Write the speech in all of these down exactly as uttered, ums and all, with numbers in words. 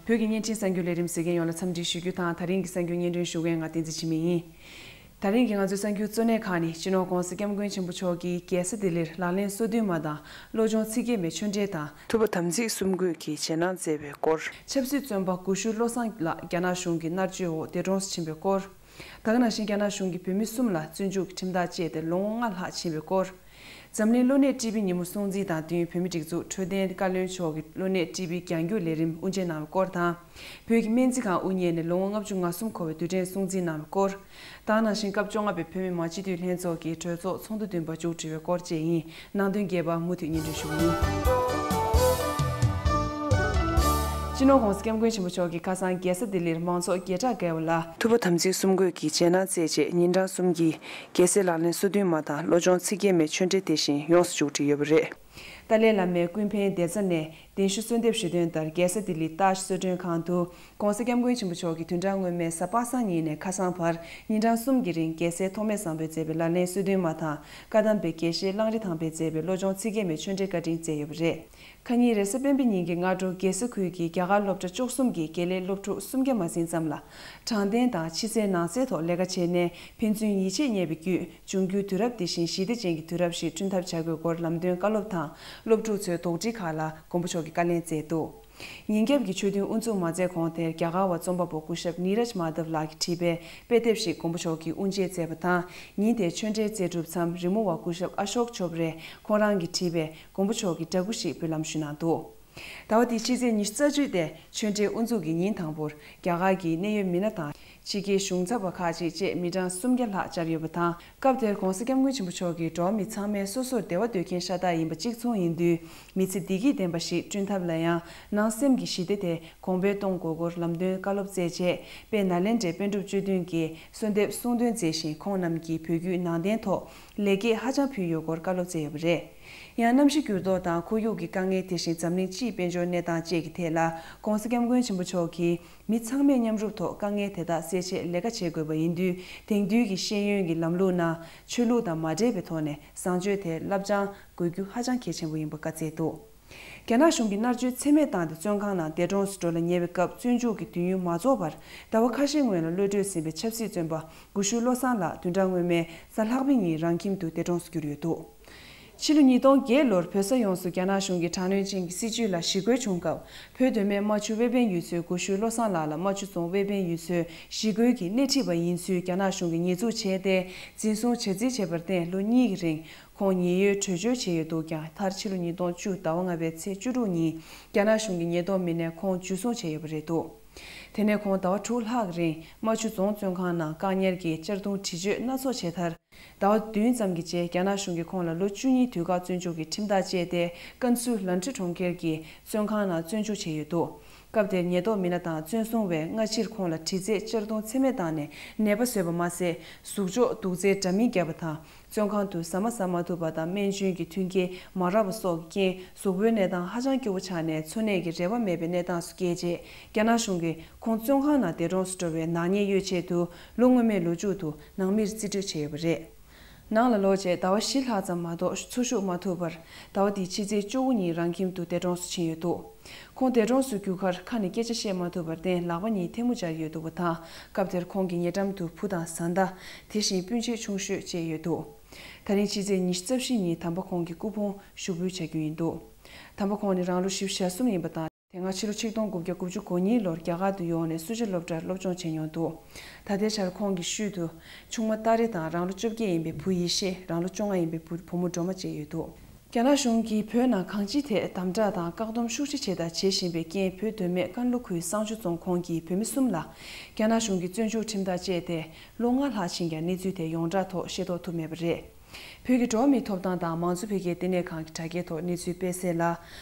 བོད་ཀྱི་བརྙན་འཕྲིན་གསར་འགྱུར་ལས་རིམ་གཟིགས་མཁན་ཡོངས་ལ་འཚམས་འདྲི་ཞུ་རྒྱུ་དང་། ད་རིང་གི་གསར་འགྱུར་སྙན་སྒྲོན་ཞུ་མཁན་ང་བསྟན་འཛིན་འཆི་མེད་ཡིན། ད་རིང་གི་ང་ཚོའི་གསར་འགྱུར་གཙོ་གནད་ཁག་ནི། སྤྱི་ནོར་༧གོང་ས་༧སྐྱབས་མགོན་ཆེན་པོ་མཆོག་གིས་རྒྱལ་ས་ལྡི་ལིར་ལག་ལེན་སོ་བདུན་མ་དང་། བློ་སྦྱོང་ཚིག་བརྒྱད་མའི་ཆོས་འབྲེལ་དང་། ཐུབ་པ་དམ་ཚིག་གསུམ་བཀོད་ཀྱི་རྗེས་གནང་སྩལ་བའི་སྐོར། ཆབ་སྲིད་བཙོན་པ་དགུ་ཤུལ་བློ་བཟང་ལགས་རྒྱ་ནག་གཞུང་གི་མནར་གཅོད་འོག་འདས་གྲོངས་སུ་ཕྱིན་པའི་སྐོར། ད་ག་ནང་བཞིན་རྒྱ་ནག་གཞུང་གིས་བོད་མི་གསུམ་ལ་བཙོན་འཇུག་གི་ཁྲིམས་ཐག་བཅད་དེ་ལོ་ངོ་ལྔ་ལྷག་ཕྱིན་པའི་སྐོར། འཛམ་གླིང་གློ་ནད་ཊི་བི་ཉིན་མོ་སྲུང་བརྩི་དང་བསྟུན། བོད་མིའི་སྒྲིག་འཛུགས་འཕྲོད་བསྟེན་བཀའ་བློན་མཆོག་གིས་གློ་ནད་ཊི་བི་རྒྱང་སྐྱོད་ལས་རིམ་དབུ་འབྱེད་གནང་བའི་སྐོར་དང་། བོད་ཀྱི་སྨན་རྩིས་ཁང་དབུ་བརྙེས་ནས་ལོ་ངོ་ལྔ་བཅུ་ང་གསུམ་འཁོར་བའི་དུས་དྲན་སྲུང་བརྩི་གནང་བའི་སྐོར། ད་ག་ནང་བཞིན་སྐབས་བཅོ་ལྔ་པའི་བོད་མི་མང་སྤྱི་འཐུས་ལྷན་ཚོགས་ཀྱི་གྲོས་ཚོགས་ཚོགས་འདུ་བདུན་པ་མཇུག་སྒྲིལ་བའི་སྐོར་བཅས་ཡིན། ནང་དོན་རྒྱས་པ་མུ་མཐུད་སྙན་སྒྲོན་ཞུ་གི་ཡིན། སྤྱི་ནོར་༧གོང་ས་༧སྐྱབས་མགོན་ཆེན་པོ་མཆོག་གིས་ཁ་སང་རྒྱལ་ས་ལྡི་ལིར་མང་ཚོགས་བརྒྱ་ཕྲག་བརྒལ་བ་ལ། ཐུབ་པ་དམ་ཚིག་གསུམ་བཀོད་ཀྱི་རྗེས་གནང་སྩལ་རྗེས་ཉིན་གྲངས་གསུམ་གྱི་རྒྱལ་སྲས་ལག་ལེན་སོ་བདུན་མ་དང་། བློ་སྦྱོང་ཚིག་བརྒྱད་མའི་ཆོས་འབྲེལ་དེ་བཞིན་ཡོངས་སུ་མཇུག་སྒྲིལ་ཡོད་པ་རེད། ཏཱ་ལའི་བླ་མའི་ཀུན་ཕན་བདེ་རྩ་ནས་གདན་ཞུ་གསོལ་འདེབས་ཞུས་དོན་ལྟར། རྒྱལ་ས་ལྡི་ལིའི་ཏཱཇ་གསོལ་མགྲོན་ཁང་དུ་༧གོང་ས་༧སྐྱབས་མགོན་ཆེན་པོ་མཆོག་གིས་བདུན་ཕྲག་སྔོན་མའི་གཟའ་པ་སངས་ཉིན་ནས་ཁ་སང་བར་ཉིན་གྲངས་གསུམ་གྱི་རིང་རྒྱལ་སྲས་ཐོགས་མེད་བཟང་པོས་མཛད་པའི་ལག་ལེན་སོ་བདུན་མ་དང་། བཀའ་གདམས་པའི་དགེ་བཤེས་གླང་རི་ཐང་པས་མཛད་པའི་བློ་སྦྱོང་ཚིག་བརྒྱད་མའི་ཆོས་འབྲེལ་བཀའ་དྲིན་སྩལ་ཡོད་པ་རེད། ཁ་ཉིན་རེས་གཟའ་སྤེན་པའི་ཉིན་གྱི་སྔ་དྲོ་རྒྱལ་ས་ཁུལ་གྱི་རྒྱ་གར་སློབ་གྲྭ་བཅུ་གསུམ་གྱི་དགེ་ལས་སློབ་ཕྲུག་སུམ་བརྒྱ་མ་ཟིན་ཙམ་ལ། དྲང་བདེན་དང་ཕྱི་གསལ་ནང་གསལ་ཐོག་ལས་ཀ་བྱས་ནས། ཕན་ཚུན་ཡིད་ཆེས་རྙེད་པའི་བརྒྱུད། འབྱུང་འགྱུར་དུས་རབས་འདི་བཞིན་ཞི་བདེ་ཅན་གྱི་དུས་རབས་ཤིག་བསྐྲུན་ཐབས་བྱ་དགོས་སྐོར་ལམ་སྟོན་བཀའ་སློབ་དང་། སློབ་ཕྲུག་ཚོའི་དོགས་འདྲི་ཁག་ལ་མགོན་པོ་མཆོག་གིས་བཀའ་ལན་སྩལ་འདུག་ཉིན་རྒྱབ་ཀྱི་ཆོས་ཐུན་དབུ་འཛུགས་མ་མཛད་གོང་དེར། རྒྱ་གར་བ་རྩོམ་པ་པོ་སྐུ་ཞབས་ནི་རཱཇ་མཱ་དབ་ལགས་ཀྱིས་བྲིས་པའི་དཔེ་དེབ་ཞིག་མགོན་པོ་མཆོག་གིས་དབུ་འབྱེད་མཛད་པ་དང་། ཉིན་དེའི་ཆོས་འབྲེལ་སྩལ་གྲུབ་མཚམས། རི་མོ་བ་སྐུ་ཞབས་ཨ་ཤོག་ཆོབ་རས་ཁོང་རང་གིས་བྲིས་པའི་མགོན་པོ་མཆོག་གི་འདྲ་སྐུ་ཞིག་འབུལ་ལམ་ཞུས་གནང་འདུག་ཟླ་བ་འདིའི་ཕྱི་ཚེས་ཉི་ཤུ་རྩ་གཅིག་སྟེ་ཆོས་འབྲེལ་དབུ་འཛུགས་ཀྱི་ཉིན་དང་པོར། རྒྱ་གར་གྱི་གནད་ཡོད་མི་སྣ་དང་། ཕྱི་རྒྱལ་གཞུང་ཚབ་པ་ཁག་ཅིག་བཅས་མི་གྲངས་སུམ་བརྒྱ་ལྷག་བཅར་ཡོད་པ་དང་། སྐབས་དེར་༧གོང་ས་༧སྐྱབས་མགོན་ཆེན་པོ་མཆོག་གིས་འགྲོ་བ་མི་ཚང་མས་སོ་སོར་བདེ་བ་འདོད་མཁན་ཤ་སྟག་ཡིན་པ་གཅིག་མཚུངས་ཡིན་དུས། མི་ཚེ་བདེ་སྐྱིད་ལྡན་པ་ཞིག་བསྐྲུན་ཐབས་ལ་ཡང་། ནང་སེམས་ཀྱི་ཞི་བདེ་དེ་གོང་འཕེལ་གཏོང་དགོས་སྐོར་ལམ་སྟོན་བཀའ་སློབ་སྩལ་རྗེས། དཔལ་ནཱ་ལེནྡྲའི་པཎ་གྲུབ་བཅུ་བདུན་གྱི་གསོལ་འདེབས་གསུང་འདོན་མཛད་བཞིན། ཁོང་རྣམས་ཀྱིས་བོད་བརྒྱུད་ནང་བསྟན་ཐོག་ལེགས་སྐྱེས་ཧ་ཅང་ཕུལ་ཡོད་སྐོར་བཀའ་སློབ་སྩལ་ཡོད་པ་རེད། ཡང་གནམ་གཤིས་འགྱུར་ལྡོག་དང་ཁོར་ཡུག་གི་དཀའ་ངལ། དེ་བཞིན་འཛམ་གླིང་སྤྱིའི་དཔལ་འབྱོར་གནས་སྟངས་བཅས་ཀྱི་ཐད་ལ། ༧གོང་ས་༧སྐྱབས་མགོན་ཆེན་པོ་མཆོག་གིས། མི་ཚང་མས་མཉམ་རུབ་ཐོག་དཀའ་ངལ་དེ་དག་སེལ་ཆེད་ལས་ཀ་བྱེད་དགོས་པ་ཡིན་དུས། དེང་དུས་ཀྱི་ཤེས་ཡོན་གྱི་ལམ་ལུགས་ནང་ཆོས་ལུགས་དང་མ་འདྲེས་པའི་ཐོག་ནས་བཟང་སྤྱོད་དེ་བསླབ་སྦྱང་དགོས་རྒྱུ་ཧ་ཅང་གལ་ཆེན་པོ་ཡིན་པ་བཀའ་སྩལ་འདུག་རྒྱ་ནག་གཞུང་གིས་མནར་གཅོད་ཚད་མེད་བཏང་སྟེ། བཙོན་ཁང་ནང་འདས་གྲོངས་སུ་འགྲོ་ལ་ཉེ་བའི་སྐབས། བཙོན་འཇུག་གི་དུས་ཡུན་མ་རྫོགས་པར། ཟླ་བ་ཁ་ཤས་སྔོན་ལ་གློད་བཀྲོལ་ཟིན་པའི་ཆབ་སྲིད་བཙོན་པ་དགུ་ཤུལ་བློ་བཟང་ལགས་བདུན་ཕྲག་སྔོན་མའི་གཟའ་ལྷག་པའི་ཉིན་རང་ཁྱིམ་དུ་འདས་གྲོངས་སུ་གྱུར་ཡོད་འདུག་ཕྱི་ལོ་ཉིས་སྟོང་བརྒྱད་ལོར་བོད་ས་ཡོངས་སུ་རྒྱ་ནག་གཞུང་གི་དྲག་གནོན་ཅན་གྱི་སྲིད་བྱུས་ལ་ཞི་རྒོལ་བྱུང་སྐབས། བོད་མདོ་སྨད་རྨ་ཆུ་དབལ་བན་ཡུལ་ཚོའི་དགུ་ཤུལ་བློ་བཟང་ལགས་ལ་རྨ་ཆུ་རྫོང་དབལ་བན་ཡུལ་ཚོའི་ཞི་རྒོལ་གྱི་སྣེ་ཁྲིད་པ་ཡིན་ཚུལ་རྒྱ་ནག་གཞུང་གིས་ཉེས་འཛུགས་བྱས་ཏེ། འཛིན་བཟུང་བྱ་རྩིས་བྱས་པར་བརྟེན། ལོ་གཉིས་ཀྱི་རིང་ཁོང་ཉེན་གཡོལ་བྲོས་བྱོལ་བྱས་ཡོད་འདུག་ཀྱང་། མཐར་ཕྱི་ལོ་ཉིས་སྟོང་བཅུ་ཟླ་བ་ལྔ་པའི་ཚེས་བཅུ་དྲུག་ཉིན་རྒྱ་ནག་གཞུང་གི་ཉེན་རྟོག་མི་སྣས་ཁོང་འཇུ་བཟུང་བྱས་ཡོད་པ་རེད་འདུག་དེ་ནས་ཁོང་ཟླ་བ་དྲུག་ལྷག་རིང་རྨ་ཆུ་རྫོང་བཙོན་ཁང་ནང་བཀག་ཉར་གྱིས་གཅར་རྡུང་འདྲི་གཅོད་སྣ་ཚོགས་བྱས་མཐར། ཟླ་བ་བདུན་ཙམ་གྱི་རྗེས་རྒྱ་ནག་གཞུང་གིས་ཁོང་ལ་ལོ་བཅུ་གཉིས་དུས་བཀག་བཙོན་འཇུག་གི་ཁྲིམས་ཐག་བཅད་དེ། ཀན་སུའུ་ལན་ཁྲི་གྲོང་ཁྱེར་གྱི་བཙོན་ཁང་ནང་བཙོན་འཇུག་བྱས་ཡོད་འདུག་སྐབས་དེར་ཉེན་རྟོག་མི་སྣ་དང་བཙོན་སྲུང་བས་སྔ་ཕྱིར་ཁོང་ལ་དྲི་རྩད་གཅར་རྡུང་ཚད་མེད་བཏང་ནས། ནད་པ་བཟོས་པ་མ་ཟད། ཟུག་གཅོག་དུག་རྫས་འདྲ་མིན་བརྒྱབ་པ་དང་། བཙོན་ཁང་དུ་ཟ་མ་ཟ་མ་ཐུབ་པ་དང་། སྨན་བཅོས་ཀྱི་མཐུན་རྐྱེན་མ་རག་པ་སོགས་ཀྱི་རྐྱེན། གཟུགས་པོའི་གནས་སྟངས་ཧ་ཅང་སྐྱོ་བོ་ཆགས་ནས། འཚོ་གནས་ཀྱི་རེ་བ་མེད་པའི་གནས་སྟངས་སུ་བསྐྱལ་རྗེས། རྒྱ་ནག་གཞུང་གིས་ཁོང་བཙོན་ཁང་ནང་འདས་གྲོངས་སུ་འགྲོ་བའི་ནག་ཉེས་གཡོལ་ཆེད་དུ། ལོ་སྔོན་མའི་ལོ་མཇུག་ཏུ་ནང་མིར་རྩིས་སྤྲོད་བྱས་ཡོད་པ་རེད། ནང་ལ་ལོག་རྗེས་ཟླ་བ་བཞི་ལྷག་ཙམ་མ་གཏོགས་འཚོ་བཞུགས་མ་ཐུབ་པར། ཟླ་བ་འདིའི་ཕྱི་ཚེས་བཅུ་དགུ་ཉིན་རང་ཁྱིམ་དུ་འདས་གྲོངས་སུ་ཕྱིན་ཡོད་འདུག་ཁོང་འདས་གྲོངས་སུ་གྱུར་ཁར་ཁ་ནས་སྐད་ཆ་བཤད་མ་ཐུབ་པར་བརྟེན། ལག་པ་གཉིས་ཐལ་མོ་སྦྱར་ཡོད་འདུག་པ་དང་། སྐབས་དེར་ཁོང་གི་ཉེ་འགྲམ་དུ་བུ་དང་བཟའ་ཟླ། དེ་བཞིན་སྤུན་མཆེད་ཆུང་ཤོས་བཅས་ཡོད་འདུག་ད་རིང་ཕྱི་ཚེས་ཉི་ཤུ་རྩ་བཞི་ཉིན་དམ་པ་ཁོང་གི་སྐུ་ཕུང་ཞུགས་འབུལ་བྱ་རྒྱུ་ཡིན་འདུག་དམ་པ་ཁོང་ནི་རང་ལོ་བཞི་བཅུ་ཞེ་གསུམ་ཡིན་པ་དང་། དེ་སྔ་ཕྱི་ལོ་ཆིག་སྟོང་དགུ་བརྒྱ་དགུ་བཅུ་གོ་གཉིས་ལོར་རྒྱ་གར་དུ་ཡོང་ནས་སུ་ཇཱ་སློབ་གྲྭར་སློབ་སྦྱོང་བྱས་མྱོང་འདུག་ད་ལྟའི་ཆར་ཁོང་གི་ཤུལ་དུ་ཆུང་མ་ཏཱ་རེ་དང་། རང་ལོ་བཅོ་བརྒྱད་ཡིན་པའི་བུ་ཡེ་ཤེས། རང་ལོ་བཅོ་ལྔ་ཡིན་པའི་བུ་བུ་མོ་སྒྲོལ་མ་བཅས་ཡོད་འདུག་རྒྱ་ནག་གཞུང་གིས་བོད་ནང་གང་ཅིའི་ཐད་དམ་དྲག་དང་བཀག་སྡོམ་ཤུགས་ཆེ་བྱས་དང་བྱེད་བཞིན་པའི་རྐྱེན། བོད་མདོ་སྨད་ཀན་ལྷོ་ཁུལ་བསང་ཆུ་རྫོང་ཁོངས་ཀྱི་བོད་མི་གསུམ་ལ་རྒྱ་ནག་གཞུང་གིས་བཙོན་འཇུག་ཁྲིམས་ཐག་བཅད་དེ་ལོ་ལྔ་ལྷག་ཕྱིན་ཀྱང་། གནས་ཚུལ་དེ་ཡོངས་གྲགས་ཐོག་ཤེས་རྟོགས་ཐུབ་མེད་པ་རེད། བོད་ཀྱི་འགྲོ་བ་མིའི་ཐོབ་ཐང་དང་མང་གཙོ་འཕེལ་རྒྱས་ལྟེ་གནས་ཁང་གི་དྲ་རྒྱའི་ཐོག་གནས་ཚུལ་སྤེལ་གསལ་ལ།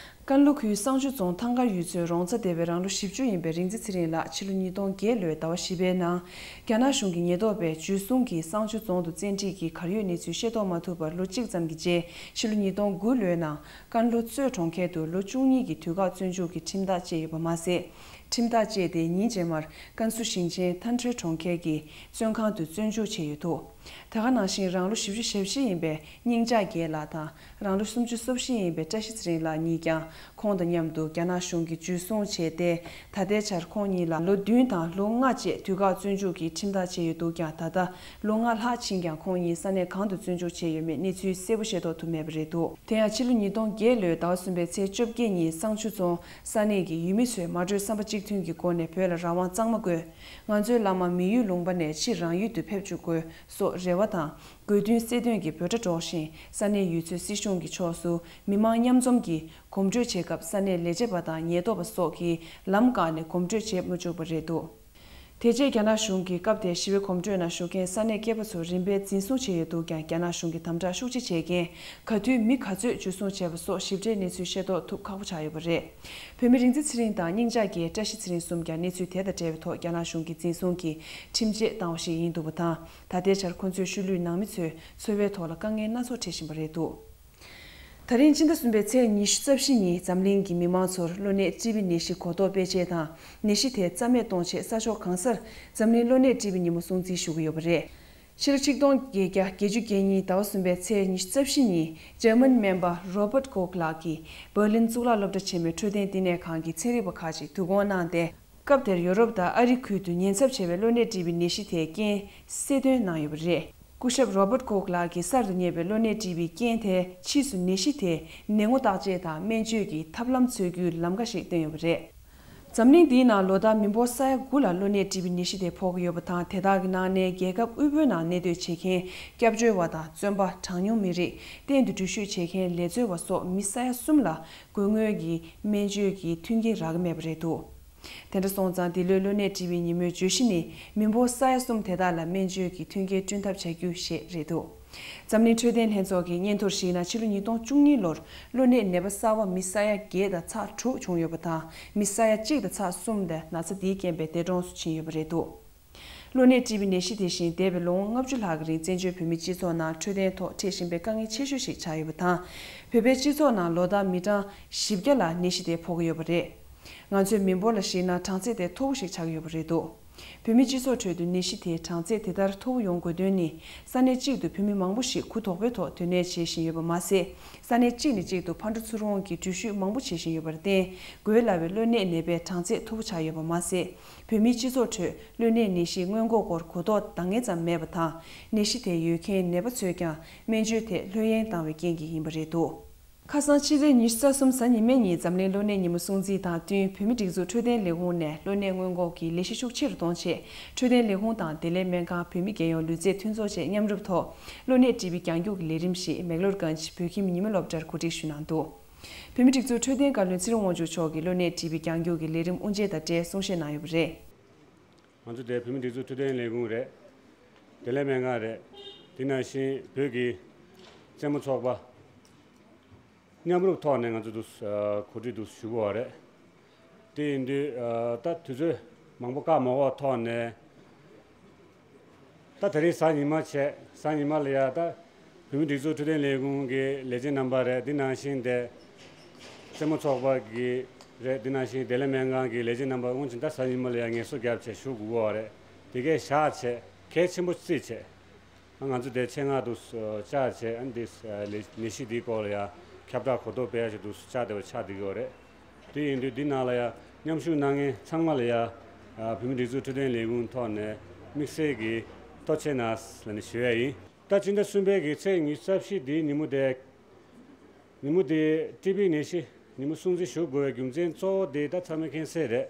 ཀན་ལྷོ་ཁུལ་བསང་ཆུ་རྫོང་ཐང་དཀར་ཡུལ་ཚོའི་རོང་ཚ་སྡེ་བའི་རང་ལོ་བཞི་བཅུ་ཡིན་པའི་རིག་འཛིན་ཚེ་རིང་ལགས་ཕྱི་ལོ་ཉིས་སྟོང་བརྒྱད་ལོའི་ཟླ་བ་བཞི་པའི་ནང་། རྒྱ་ནག་གཞུང་གི་ཉེན་རྟོག་པས་འཇུ་བཟུང་གིས་བསང་ཆུ་རྫོང་དུ་བཙན་ཁྲིད་ཀྱིས་གར་ཡོད་གནས་ཚུལ་ཤེས་རྟོགས་མ་ཐུབ་པར་ལོ་གཅིག་ཙམ་གྱི་རྗེས། ཕྱི་ལོ་ཉིས་སྟོང་དགུ་ལོའི་ནང་། ཀན་ལྷོ་གཙོས་གྲོང་ཁྱེར་དུ་ལོ་བཅུ་གཉིས་ཀྱི་དུས་བཀག་བཙོན་འཇུག་གི་ཁྲིམས་ཐག་བཅད་ཡོད་པ་མ་ཟད། ཁྲིམས་ཐག་བཅད་དེ་ཉིན་རྗེས་མར་ཀན་སུའུ་ཞིང་ཆེན་ཐན་ཁྲེ་གྲོང་ཁྱེར་གྱི་བཙོན་ཁང་དུ་བཙོན་འཇུག་བྱས་ཡོད་འདུག་དེ་ག་ནང་བཞིན་རང་ལོ་བཞི་བཅུ་ཞེ་བཞི་ཡིན་པའི་སྙིང་ལྕགས་རྒྱལ་ལགས་དང་རང་ལོ་སུམ་ཅུ་སོ་བཞི་ཡིན་པའི་བཀྲ་ཤིས་ཚེ་རིང་ལགས་གཉིས་ཀྱང་ཁོང་དང་མཉམ་དུ་རྒྱ་ནག་གཞུང་གིས་འཇུ་བཟུང་བྱས་ཏེ། ད་ལྟའི་ཆར་ཁོང་གཉིས་ལ་ལོ་བདུན་དང་ལོ་ལྔ་བཅས་དུས་བཀག་བཙོན་འཇུག་གི་ཁྲིམས་ཐག་བཅད་ཡོད་འདུག་ཀྱང་། ད་ལྟ་ལོ་ལྔ་ལྷག་ཕྱིན་ཀྱང་ཁོང་གཉིས་ས་གནས་གང་དུ་བཙོན་འཇུག་བྱས་ཡོད་མེད་གནས་ཚུལ་གསལ་པོ་ཤེས་རྟོགས་ཐུབ་མེད་པ་རེད་འདུག་དེ་ཡང་ཕྱི་ལོ་ཉིས་སྟོང་བརྒྱད་ལོའི་ཟླ་བ་གསུམ་པའི་ཚེས་བཅོ་བརྒྱད་ཉིན་བསང་ཆུ་རྫོང་ས་གནས་ཀྱི་ཡུལ་མི་ཚོས་མ་གྲོས་བསམ་པ་གཅིག་མཐུན་གྱི་སྒོ་ནས་བོད་ལ་རང་དབང་གཙང་མ་དགོས། ང་ཚོའི་བླ་མ་མི་ཡུལ་ལུང་པ་ནས་ཕྱིར་རང་ཡུལ་དུ་ཕེབས་བཅུག་དགོས་སོགས་རེ་བ་དང་དགོས་འདུན་གསལ་སྟོན་གྱི་འབོད་སྒྲ་སྒྲོག་བཞིན། ས་གནས་ཡུལ་ཚོའི་སྲིད་གཞུང་གི་ཕྱོགས་སུ་མི་མང་མཉམ་འཛོམས་ཀྱིས་གོམ་བགྲོད་བྱེད་སྐབས་ས་གནས་ལས་བྱེད་པ་དང་ཉེན་རྟོག་པ་སོགས་ཀྱིས་ལམ་བཀག་ནས་གོམ་བགྲོད་བྱེད་མ་བཅུག་པ་རེད་འདུག་དེ་རྗེས་རྒྱ་ནག་གཞུང་གིས་སྐབས་དེར་ཞི་བའི་གོམ་བགྲོད་ནང་ཞུགས་མཁན་ས་གནས་སྐྱེས་པ་ཚོ་རིམ་པས་འཛིན་བཟུང་བྱས་ཡོད་འདུག་ཀྱང་། རྒྱ་ནག་གཞུང་གིས་དམ་དྲག་ཤུགས་ཆེ་བྱས་རྐྱེན། ག་དུས་མི་ག་ཚོད་འཇུ་བཟུང་བྱས་པ་སོགས་ཞིབ་ཕྲའི་གནས་ཚུལ་ཤེས་རྟོགས་ཐུབ་ཁག་པོ་ཆགས་ཡོད་པ་རེད། བོད་མི་རིག་འཛིན་ཚེ་རིང་དང་སྙིང་ལྕགས་རྒྱལ་བཀྲ་ཤིས་ཚེ་རིང་གསུམ་ཀྱང་གནས་ཚུལ་དེ་དང་འབྲེལ་བའི་ཐོག་རྒྱ་ནག་གཞུང་གིས་འཛིན་བཟུང་གིས་ཁྲིམས་ཆད་བཏང་བ་ཞིག་ཡིན་འདུག་པ་དང་། ད་ལྟའི་ཆར་ཁོ་ཚོའི་ཤུལ་ལུས་ནང་མི་ཚོས་འཚོ་བའི་ཐོག་ལ་དཀའ་ངལ་སྣ་ཚོགས་འཕྲད་བཞིན་པ་རེད་འདུག་ད་རིང་ཕྱི་ཟླ་གསུམ་པའི་ཚེས་ཉི་ཤུ་རྩ་བཞི་ཉིན་འཛམ་གླིང་གི་མི་མང་ཚོར་གློ་ནད་ཀྲི་བི་ནད་གཞི་གོ་རྟོགས་སྤེལ་ཆེད་དང་། ནད་གཞི་དེ་རྩ་མེད་གཏོང་ཆེད་ས་ཕྱོགས་གང་སར་འཛམ་གླིང་གློ་ནད་ཀྲི་བི་ཉིན་མོ་སྲུང་བརྩི་ཞུ་གི་ཡོད་པ་རེད། ཕྱི་ལོ་ཆིག་སྟོང་བརྒྱད་བརྒྱ་བརྒྱད་ཅུ་གྱ་གཉིས་ཟླ་བ་གསུམ་པའི་ཚེས་ཉི་ཤུ་རྩ་བཞི་ཉིན་འཇར་མན་སྨན་པ་རོ་བརྟ་ཀོག་ལགས་ཀྱིས་འབར་ལིན་གཙུག་ལག་སློབ་གྲྭ་ཆེན་མོའི་འཕྲོད་བསྟེན་བསྟི་གནས་ཁང་གི་ཚན་རིག་པ་ཁག་ཅིག་བསྡུ་སྐོང་གནང་སྟེ། སྐབས་དེར་ཡོ་རོབ་དང་ཨ་རི་ཁུལ་དུ་ཉེན་ཚབས་ཆེ་བའི་གློ་ནད་ཀྲི་བི་ནད་གཞི་དེའི་རྐྱེན་གསལ་སྟོན་གནང་ཡོད་པ་རེད། སྐུ་ཞབས་རོ་བརྟ་ཀོག་ལགས་ཀྱིས་གསར་དུ་རྙེད་པའི་གློ་ནད་ཀྲི་བིའི་རྐྱེན་དེ་ཕྱིས་སུ་ནད་གཞི་དེའི་ནད་ངོ་བརྟག་དཔྱད་དང་སྨན་བཅོས་ཀྱི་ཐབས་ལམ་འཚོལ་རྒྱུའི་ལམ་ཁ་ཞིག་བཏོན་ཡོད་པ་རེད། འཛམ་གླིང་འདིའི་ནང་ལོ་ལྟར་མི་འབོར་ས་ཡ་དགུ་ལ་གློ་ནད་ཀྲི་བི་ནད་གཞི་དེ་ཕོག་གི་ཡོད་པ་དང་། དེ་དག་གི་ནང་ནས་རྒྱལ་ཁབ་དབུལ་པོའི་ནང་གནས་སྡོད་བྱེད་མཁན་སྐྱབས་བཅོལ་བ་དང་། བཙོན་པ། གྲངས་ཉུང་མི་རིགས། གཏན་དུ་འགྲུལ་བཞུད་བྱེད་མཁན་ལས་བཙོན་པ་སོགས་མི་ས་ཡ་གསུམ་ལ་དགོས་ངེས་ཀྱི་སྨན་བཅོས་ཀྱི་མཐུན་རྐྱེན་རག་གི་མེད་པ་རེད་འདུག་དེ་འདྲ་སོང་ཙང་། འདི་ལོའི་གློ་ནད་ཀྲི་བིའི་ཉིན་མོའི་བརྗོད་གཞི་ནི། མི་འབོར་ས་ཡ་གསུམ་དེ་དག་ལ་སྨན་བཅོས་ཀྱི་མཐུན་རྐྱེན་བསྐྲུན་ཐབས་བྱ་རྒྱུ་ཞེས་རེད་འདུག་འཛམ་གླིང་འཕྲོད་བསྟེན་ལྷན་ཚོགས་ཀྱི་སྙན་ཐོར་གཞིགས་ན། ཕྱི་ལོ་ཉིས་སྟོང་བཅུ་གཉིས་ལོར་གློ་ནད་ནད་པ་གསར་པ་མི་ས་ཡ་བརྒྱད་དང་ཚེག་དྲུག་བྱུང་ཡོད་པ་དང་། མི་ས་ཡ་གཅིག་དང་ཚེག་གསུམ་དེ་ན་ཚ་འདིའི་རྐྱེན་པས་འདས་གྲོངས་སུ་ཕྱིན་ཡོད་པ་རེད་འདུག་གློ་ནད་ཀྲི་བི་ནད་གཞི་དེ་བཞིན་འདས་པའི་ལོ་ངོ་ལྔ་བཅུ་ལྷག་གི་རིང་བཙན་བྱོལ་བོད་མིའི་སྤྱི་ཚོགས་ནང་འཕྲོད་བསྟེན་ཐོག་འཕྲད་བཞིན་པའི་དཀའ་ངལ་ཆེ་ཤོས་ཤིག་ཆགས་ཡོད་པ་དང་། བོད་པའི་སྤྱི་ཚོགས་ནང་ལོ་ལྟར་མི་གྲངས་བཞི་བརྒྱ་ལ་ནད་གཞི་དེ་ཕོག་གི་ཡོད་པ་རེད། ང་ཚོའི་མི་འབོར་ལ་གཞིགས་ན་གྲངས་ཚད་དེ་མཐོ་བོ་ཞིག་ཆགས་ཀྱི་ཡོད་པ་རེད་འདུག་བོད་མིའི་སྤྱི་ཚོགས་ཁྲོད་དུ་ནད་གཞི་དེའི་གྲངས་ཚད་དེ་ལྟར་མཐོ་བོ་ཡོང་དགོས་དོན་ནི། ས་གནས་གཅིག་ཏུ་བོད་མི་མང་པོ་ཞིག་གུ་དོག་པོའི་ཐོག་སྡོད་གནས་བྱེད་བཞིན་ཡོད་པ་མ་ཟད། ས་གནས་གཅིག་ནས་གཅིག་ཏུ་ཕར་འགྲོ་ཚུར་འོང་གི་འགྲུལ་བཞུད་མང་པོ་བྱེད་བཞིན་ཡོད་པར་བརྟེན། འགོས་སླ་བའི་གློ་ནད་ནད་པའི་གྲངས་ཚད་མཐོ་པོ་ཆགས་ཡོད་པ་མ་ཟད། བོད་མིའི་སྤྱི་ཚོགས་ཁྲོད་གློ་ནད་ནད་གཞིའི་སྔོན་འགོག་སྐོར་གོ་རྟོགས་འདང་ངེས་ཙམ་མེད་པ་དང་། ནད་གཞི་དེ་ཡོད་མཁན་ནད་པ་ཚོས་ཀྱང་སྨན་བཅོས་ཐད་ལྷོད་གཡེང་བཏང་བའི་རྐྱེན་གྱིས་ཡིན་པ་རེད་འདུག་ཁ་སང་ཕྱི་ཚེས་ཉི་ཤུ་རྩ་གསུམ་གཟའ་ཉི་མའི་ཉིན་འཛམ་གླིང་གློ་ནད་ཉིན་མོ་སྲུང་བརྩི་དང་བསྟུན། བོད་མིའི་སྒྲིག་འཛུགས་འཕྲོད་བསྟེན་ལས་ཁུངས་ནས་གློ་ནད་སྔོན་འགོག་གི་ལས་གཞི་ཤུགས་ཆེ་རུ་གཏོང་ཆེད། འཕྲོད་བསྟེན་ལས་ཁུངས་དང་བདེ་ལེགས་སྨན་ཁང་། བོད་མི་རྒྱལ་ཡོངས་ལུས་རྩལ་མཐུན་ཚོགས་བཅས་མཉམ་རུབ་ཐོག་གློ་ནད་ཀྲི་བི་རྒྱང་རྒྱུག་གི་ལས་རིམ་ཞིག་མེག་ལོར་གྷན་ཇི་བོད་ཁྱིམ་ཉིན་མོའི་སློབ་གྲྭར་གོ་སྒྲིག་ཞུས་གནང་འདུག་བོད་མིའི་སྒྲིག་འཛུགས་འཕྲོད་བསྟེན་བཀའ་བློན་ཚེ་རིང་དབང་ཕྱུག་མཆོག་གིས་གློ་ནད་ཀྲི་བི་རྒྱང་རྒྱུག་གི་ལས་རིམ་དབུ་འབྱེད་དང་འབྲེལ་གསུང་བཤད་གནང་ཡོད་པ་རེད། ང་ཚོ་དེ་བོད་མིའི་སྒྲིག་འཛུགས་འཕྲོད་བསྟེན་ལས་ཁུངས་རེད། བདེ་ལེགས་སྨན་ཁང་རེད། དེ་ནང་བཞིན་བོད་ཀྱི་རྩེད་མོ་ཚོགས་པ་མཉམ་རུབ་ཐོག་ནས་ང་ཚོ་འདུག་ཨ་གོ་སྒྲིག་འདུག་ཞུ་དགོས་པ་རེད། དེ་ཡིན་དུས་ཨ་ད་དུས་ཚོད་མང་པོ་བཀག་མ་འགོག་ཐོག་ནས། ད་དེ་རིང་གཟའ་ཉི་མ་བྱས། གཟའ་ཉི་མ་ལ་ཡ་ད་བོད་མིའི་སྒྲིག་འཛུགས་འཕྲོད་བསྟེན་ལས་ཁུངས་ཀྱི་ལས་བྱེད་རྣམ་པ་རེད། འདི་ནང་བཞིན་དེ་རྩེད་མོ་ཚོགས་པ་གི་རེད། འདི་ནང་བཞིན་བདེ་ལེགས་སྨན་ཁང་གི་ལས་བྱེད་རྣམ་པ། དབུ་འཛིན་ད་གཟའ་ཉི་མ་ལ་ཡ་ངལ་གསོ་བརྒྱབ་བྱས་བཞུགས་དགོས་པ་རེད། དེ་གས་བཞག་བྱས་གལ་ཆེན་པོ་བརྩིས་བྱས། ང་ཚོ་དེ་ཆེད་མངགས་དུ་བཅར་བྱས། ཨ་ནི་འདི་ནད་གཞི་འདིའི་སྐོར་ལ་ཡ་ཁྱབ་བསྒྲགས་གོ་རྟོགས་སྤེལ་ཡ་ཆེད་དུ་བཅར་བསྡད་པ་ཆགས་བསྡད་ཀྱི་ཡོད་རེད། དེ་ཡིན་དུས་འདི་ནང་ལ་ཡ་མཉམ་ཞུགས་གནང་མཁན་ཚང་མ་ལ་ཡ་བོད་མིའི་སྒྲིག་འཛུགས་འཕྲོད་བསྟེན་ལས་ཁུངས་ཐོག་ནས་དམིགས་བསལ་གྱི་ཐུགས་རྗེ་ཆེ་གནང་ལབ་ནས་ཞུ་ཡ་ཡིན། ད་ཕྱི་ཟླ་གསུམ་པའི་གི་ཚེས་ཉི་ཤུ་རྩ་བཞི་འདིའི་ཉིན་མོ་དེ། ཉིན་མོ་དེ་ཀྲི་བི་ནད་གཞི་ཉིན་མོ་སྲུང་བརྩི་ཞུ་དགོས་པའི་རྒྱུ་མཚན་གཙོ་བོ་དེ་ད་ཚང་མས་མཁྱེན་གསལ་རེད།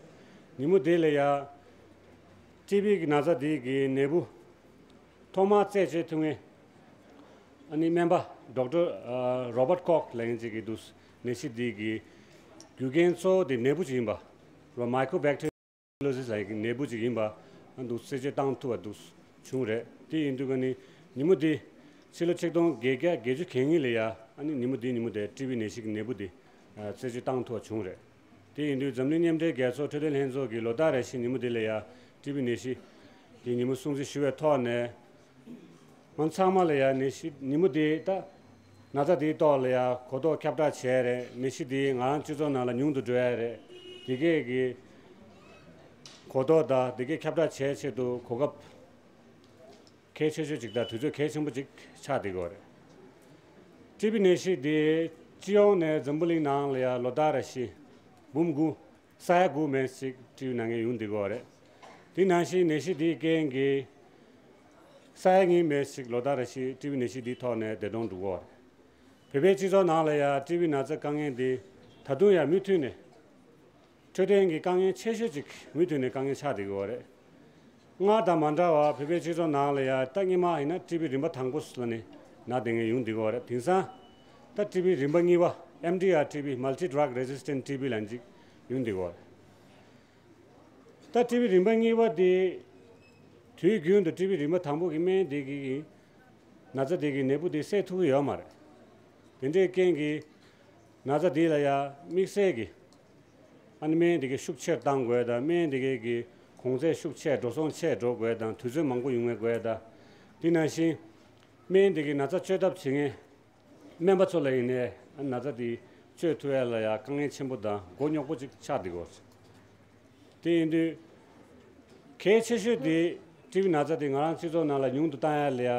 ཉིན་མོ་དེ་ལ་ཡ་ཀྲི་བི་གི་ན་ཚ་དེ་གི་ནད་འབུ་ཐོག་མར་རྩད་གཅོད་ཐུབ་མཁན། ཨ་ནི་སྨན་པ་ཌོག་ཊར་ཨ་རོ་བརྟ་ཀོག་ལབ་མཁན་ཅིག་གིས་འདུག་ནད་གཞི་འདི་གི་རྒྱུ་རྐྱེན་གཙོ་བོ་དེ་ནད་འབུ་ཅིག་ཡིན་པ། རོ་མའི་ཀོ་བེག་ཊི་རི་ཡ་ལོ་སིས་ལབ་ཡག་གི་ནད་འབུ་ཅིག་ཡིན་པ་འདུག་རྩད་གཅོད་བཏང་ཐུབ་པ་འདུག་བྱུང་རེད། དེ་ཡིན་དུས་ཀ་ནི་ཉིན་མོ་འདི་ཕྱི་ལོ་ཆིག་སྟོང་བརྒྱད་བརྒྱ་བརྒྱད་ཅུ་གྱ་གཉིས་ལ་ཡ། ཨ་ནི་ཉིན་མོ་འདི་ཉིན་མོ་དེ་ཀྲི་བི་ནད་གཞི་གི་ནད་འབུ་འདི་རྩད་གཅོད་བཏང་ཐུབ་པ་བྱུང་རེད། དེ་ཡིན་དུས་འཛམ་གླིང་མཉམ་འབྲེལ་རྒྱལ་ཚོགས་འཕྲོད་བསྟེན་ལྷན་ཚོགས་ཀྱིས་ལོ་ལྟར་རེ་བཞིན་ཉིན་མོ་འདི་ལ་ཡ་ཀྲི་བི་ནད་གཞི་གི་ཉིན་མོ་སྲུང་བརྩི་ཞུ་བའི་ཐོག་ནས། ང་ཚང་མ་ལ་ཡ་ནད་གཞི་ཉིན་མོ་འདི་ད་ན་ཚ་འདིའི་ཐོག་ལ་ཡ་གོ་རྟོགས་ཁྱབ་བསྒྲགས་བྱས་རེད། ནད་གཞི་འདི་ང་རང་སྤྱི་ཚོགས་ནང་ལ་ཉུང་དུ་འགྲོ་ཡ་རེད། འདི་གས་ཀྱི་གོ་རྟོགས་དང་འདི་གས་ཁྱབ་བསྒྲགས་བྱས་ཆེད་དུ་གོ་སྐབས་ གལ་ཆེ་ཤོས་ཅིག་དང་དུས་ཚོད་གལ་ཆེན་པོ་ཅིག་ཆགས་བསྡད་ཀྱི་ཡོད་རེད། ཊི་བི་ནད་གཞི་འདི་སྤྱི་ཡོངས་ནས་འཛམ་བུ་གླིང་ནང་ལ་ཡ་ལོ་ལྟར་རེ་བཞིན་འབུམ་དགུ། ས་ཡ་དགུ་མན་ཞིག་ཊི་བི་ན་མཁན་ཡོང་བསྡད་ཀྱི་ཡོད་རེད། དེ་ནང་བཞིན་ནད་གཞི་འདིའི་རྐྱེན་གྱིས་ས་ཡ་གཉིས་མན་ཞིག་ལོ་ལྟར་རེ་བཞིན་ཊི་བི་ནད་གཞི་འདིའི་ཐོག་ནས་བདེ་ཐང་འགྲོ་གི་ཡོད་རེད། བོད་པའི་སྤྱི་ཚོགས་ནང་ལ་ཡང་ཊི་བི་ན་ཚ་དཀའ་ངལ་འདི་ད་དུང་ཡང་མུ་མཐུད་ནས་འཕྲོད་བསྟེན་གྱི་དཀའ་ངལ་ཆེ་ཤོས་ཅིག་མུ་མཐུད་ནས་དཀའ་ངལ་ཆགས་བསྡད་ཀྱི་ཡོད་རེད། སྔར་དང་མ་འདྲ་བར་བོད་པའི་སྤྱི་ཚོགས་ནང་ལ་ཡང་ད་སྔོན་མ་ཡིན་ན་ཊི་བི་རིམ་པ་དང་པོ་ལ་ནི་ན་བསྡད་མཁན་ཡོང་བསྡད་ཀྱི་ཡོད་རེད། དེང་སང་ད་ཊི་བི་རིམ་པ་གཉིས་པ་ཨེམ་ཌི་ཨར་ཊི་བི། Multi Drug Resistant ཊི་བི་ལབ་ཅིག་ཡོང་བསྡད་ཀྱི་ཡོད་རེད། ད་ཊི་བི་རིམ་པ་གཉིས་པ་དེ་དུས་རྒྱུན་དུ་ཊི་བི་རིམ་པ་དང་པོ་གི་སྨན་དེ་གི་ན་ཚ་དེ་གི་ནད་འབུ་དེ་བསད་ཐུབ་ཀྱི་ཡོད་མ་རེད། དེ་འདྲའི་རྐྱེན་གྱིས་ན་ཚ་དེ་ལ་ཡང་དམིགས་བསལ་གྱི་ཨ་ནི་སྨན་དེ་གི་ཤུགས་ཆེར་བཏང་དགོས་དང་། སྨན་དེ་གི་གི་གོང་ཚད་ཤུགས་ཆེ་འགྲོ་སོང་ཆེ་འགྲོ་དགོས་དང་། དུས་ཚོད་མང་པོ་ཡོང་དགོས་དང་། དེ་ནང་བཞིན་སྨན་དེ་གི་ན་ཚ་བཅོས་ཐབས་བྱེད་མཁན་སྨན་པ་ཚོ་ལ་ཡིན་ནའི་ན་ཚ་དེ་བཅོས་ཐུབ་ཡ་ལ་ཡ་དཀའ་ངལ་ཆེན་པོ་དང་མགོ་རྙོག་པོ་ཅིག་ཆགས་བསྡད་ཀྱི་ཡོད། དེ་ཡིན་དུས་གལ་ཆེ་ཤོས་དེ་ཊི་བི་ན་ཚ་དེ་ང་རང་སྤྱི་ཚོགས་ནང་ལ་ཉུང་དུ་བཏང་ཡ་ལ་ཡ་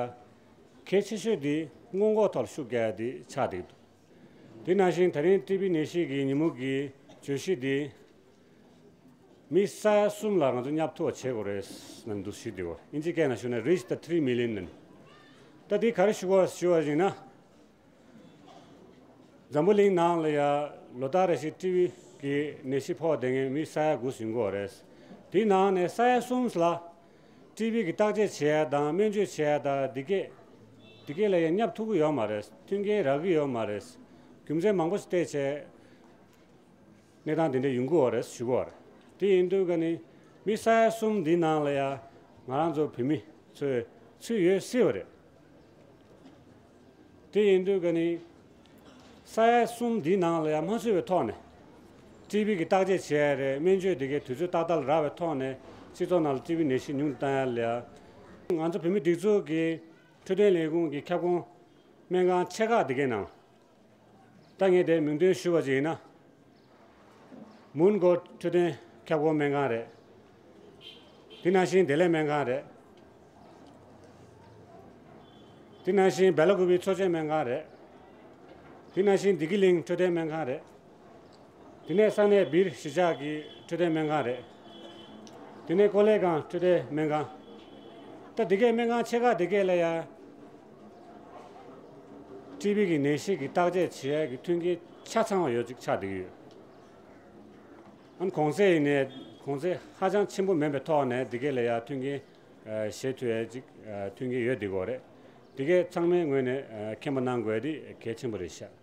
གལ་ཆེ་ཤོས་དེ་སྔོན་འགོག་ཐོག་ལ་ཤུགས་རྒྱག་ཡ་དེ་ཆགས་བསྡད་ཀྱི་འདུག་དེ་ནང་བཞིན་ད་རིང་ཊི་བི་ནད་གཞི་གི་ཉིན་མོ་གི་བརྗོད་གཞི་དེ། མི་ས་ཡ་གསུམ་ལ་ང་ཚོ་བསྙབ་ཐུབ་པ་བྱེད་དགོས་རེད་ལབ་འདུག་ཞུས་བསྡད་ཡོད། ཨིན་ཇིའི་སྐད་ནང་ཞུ་ན་Reach the three million ནི། ད་འདི་ག་རེ་ཞུ་དགོས་ཞུ་བ་ཡིན་ན། འཛམ་བུ་གླིང་ནང་ལ་ཡ་ལོ་ལྟར་རེ་བཞིན་ཊི་བི་གི་ནད་གཞི་ཕོག་བསྡད་མཁན་མི་ས་ཡ་དགུ་ཡོང་གི་ཡོད་རེད། དེའི་ནང་ནས་ས་ཡ་གསུམ་ལ་ཊི་བི་གི་བརྟག་དཔྱད་བྱེད་ཡ་དང་སྨན་བཅོས་བྱེད་ཡ་དང་འདི་གས་འདི་གས་ལ་ཡ་བསྙབ་ཐུབ་ཀྱི་ཡོད་མ་རེད། མཐུན་རྐྱེན་རག་གི་ཡོད་མ་རེད། རྒྱུ་མཚན་མང་པོ་ཞིག་བལྟས་བྱས། གནས་སྟངས་དེ་འདྲ་ཡོང་གི་ཡོད་རེད་ཞུ་གི་ཡོད་རེད། དེ་ཡིན་དུས་ཀ་ནི་མི་ས་ཡ་གསུམ་འདི་ནང་ལ་ཡ་ང་རང་ཚོ་བོད་མི་ཚོས་ཚུད་ཡོད་སྲིད་པ་རེད། དེ་ཡིན་དུས་ཀ་ནི་ས་ཡ་གསུམ་འདི་ནང་ལ་ཡ་མ་ཚུད་པའི་ཐོག་ནས་ཊི་བི་གི་བརྟག་དཔྱད་བྱས་རེད། སྨན་བཅོས་དེ་གའི་དུས་ཚོད་ཏག་ཏག་ལ་རག་པའི་ཐོག་ནས་སྤྱི་ཚོགས་ནང་ལ་ཊི་བི་ནད་གཞི་ཉུང་དུ་བཏང་ཡ་ལ་ཡ་ང་ཚོ་བོད་མི་སྒྲིག་འཛུགས་ཀྱི་འཕྲོད་བསྟེན་ལས་ཁུངས་ཀྱི་ཁྱབ་ཁོངས་སྨན་ཁང་ཆེ་ཁག་དེ་གའི་ནང་། ད་ངས་དེ་མིང་འདོན་ཞུས་པ་ཅིག་ཡིན་ན། མོན་གྷོ་འཕྲོད་བསྟེན་ཁྱབ་ཁོངས་སྨན་ཁང་རེད། དེ་ནང་བཞིན་བདེ་ལེགས་སྨན་ཁང་རེད། དེ་ནང་བཞིན་སྦེ་ལ་ཀུ་པེ་འཚོ་བྱེད་སྨན་ཁང་རེད། དེ་ནང་བཞིན་བདེ་སྐྱིད་གླིང་འཕྲོད་བསྟེན་སྨན་ཁང་རེད། དེ་ནས་ས་གནས་སྦིར་གཞིས་ཆགས་ཀྱི་འཕྲོད་བསྟེན་སྨན་ཁང་རེད། དེ་ནས་ཀོ་ལེ་གྷལ་འཕྲོད་བསྟེན་སྨན་ཁང་། ད་དེ་གའི་སྨན་ཁང་ཆེ་ཁག་དེ་གའི་ལ་ཡ། ཊི་བི་གི་ནད་གཞི་གི་བརྟག་དཔྱད་བྱེད་ཡས་ཀྱི་མཐུན་རྐྱེན་ཆ་ཚང་བ་ཡོད་ཅིག་ཆགས་བསྡད་ཀྱི་ཡོད། ཨ་ནི་གོང་ཚད་ཡིན་ནའི་གོང་ཚད་ཧ་ཅང་ཆེན་པོ་མིན་པའི་ཐོག་ནས་དེ་གའི་ལ་ཡ་མཐུན་རྐྱེན་བཞེས་ཐུབ་ཡས་ཅིག་མཐུན་རྐྱེན་ཡོད་བསྡད་ཀྱི་ཡོད་རེད། དེ་གའི་ཚང་མའི་ངོས་ནས་མཁྱེན་པ་གནང་དགོས་དེ་གལ་ཆེན་པོ་རེད་ཤག་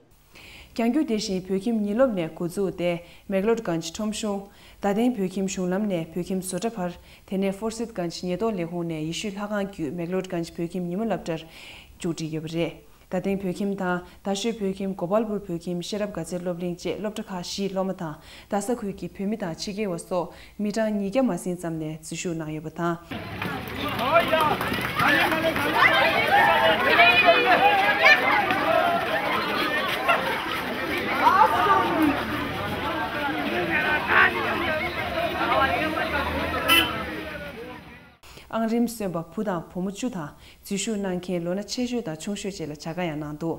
རྒྱང་རྒྱུག་དེ་བཞིན་བོད་ཁྱིམ་ཉིན་སློབ་ནས་འགོ་འཛུགས་ཏེ་མེག་ལོད་གྷན་ཇི་ཁྲོམ་གཞུང་། རྡ་སྟེང་བོད་ཁྱིམ་གཞུང་ལམ་ནས་བོད་ཁྱིམ་བཟོ་གྲྭ་བར། དེ་ནས་ཧྥོར་སིད་གྷན་ཇི་ཉེན་རྟོག་ལས་ཁུངས་ནས་ཡེ་ཤུ་ལྷ་ཁང་བརྒྱུད་མེག་ལོད་གྷན་ཇི་བོད་ཁྱིམ་ཉིན་མོ་སློབ་གྲྭར་མཇུག་སྒྲིལ་ཡོད་པ་རེད། རྡ་སྟེང་བོད་ཁྱིམ་དང་རྡ་ཤོད་བོད་ཁྱིམ་གོ་པལ་པུར་བོད་ཁྱིམ་ཤེས་རབ་དགའ་ཚལ་སློབ་གླིང་བཅས་སློབ་གྲྭ་ཁག་བཞིའི་སློབ་མ་དང་རྡ་ས་ཁུལ་གྱི་བོད་མི་དང་ཕྱི་རྒྱལ་བ་སོགས་མི་གྲངས་ཉིས་བརྒྱ་མ་ཟིན་ཙམ་ནས་འཛུལ་ཞུགས་གནང་ཡོད་པ་དང་། ཨང་རིམ་སོན་པ་བུ་དང་བུ་མོ་བཅུ་དང་འཛུལ་ཞུགས་གནང་མཁན་ལོ་ན་ཆེ་ཤོས་དང་ཆུང་ཤོས་བཅས་ལ་བྱ་དགའ་ཡང་གནང་འདུག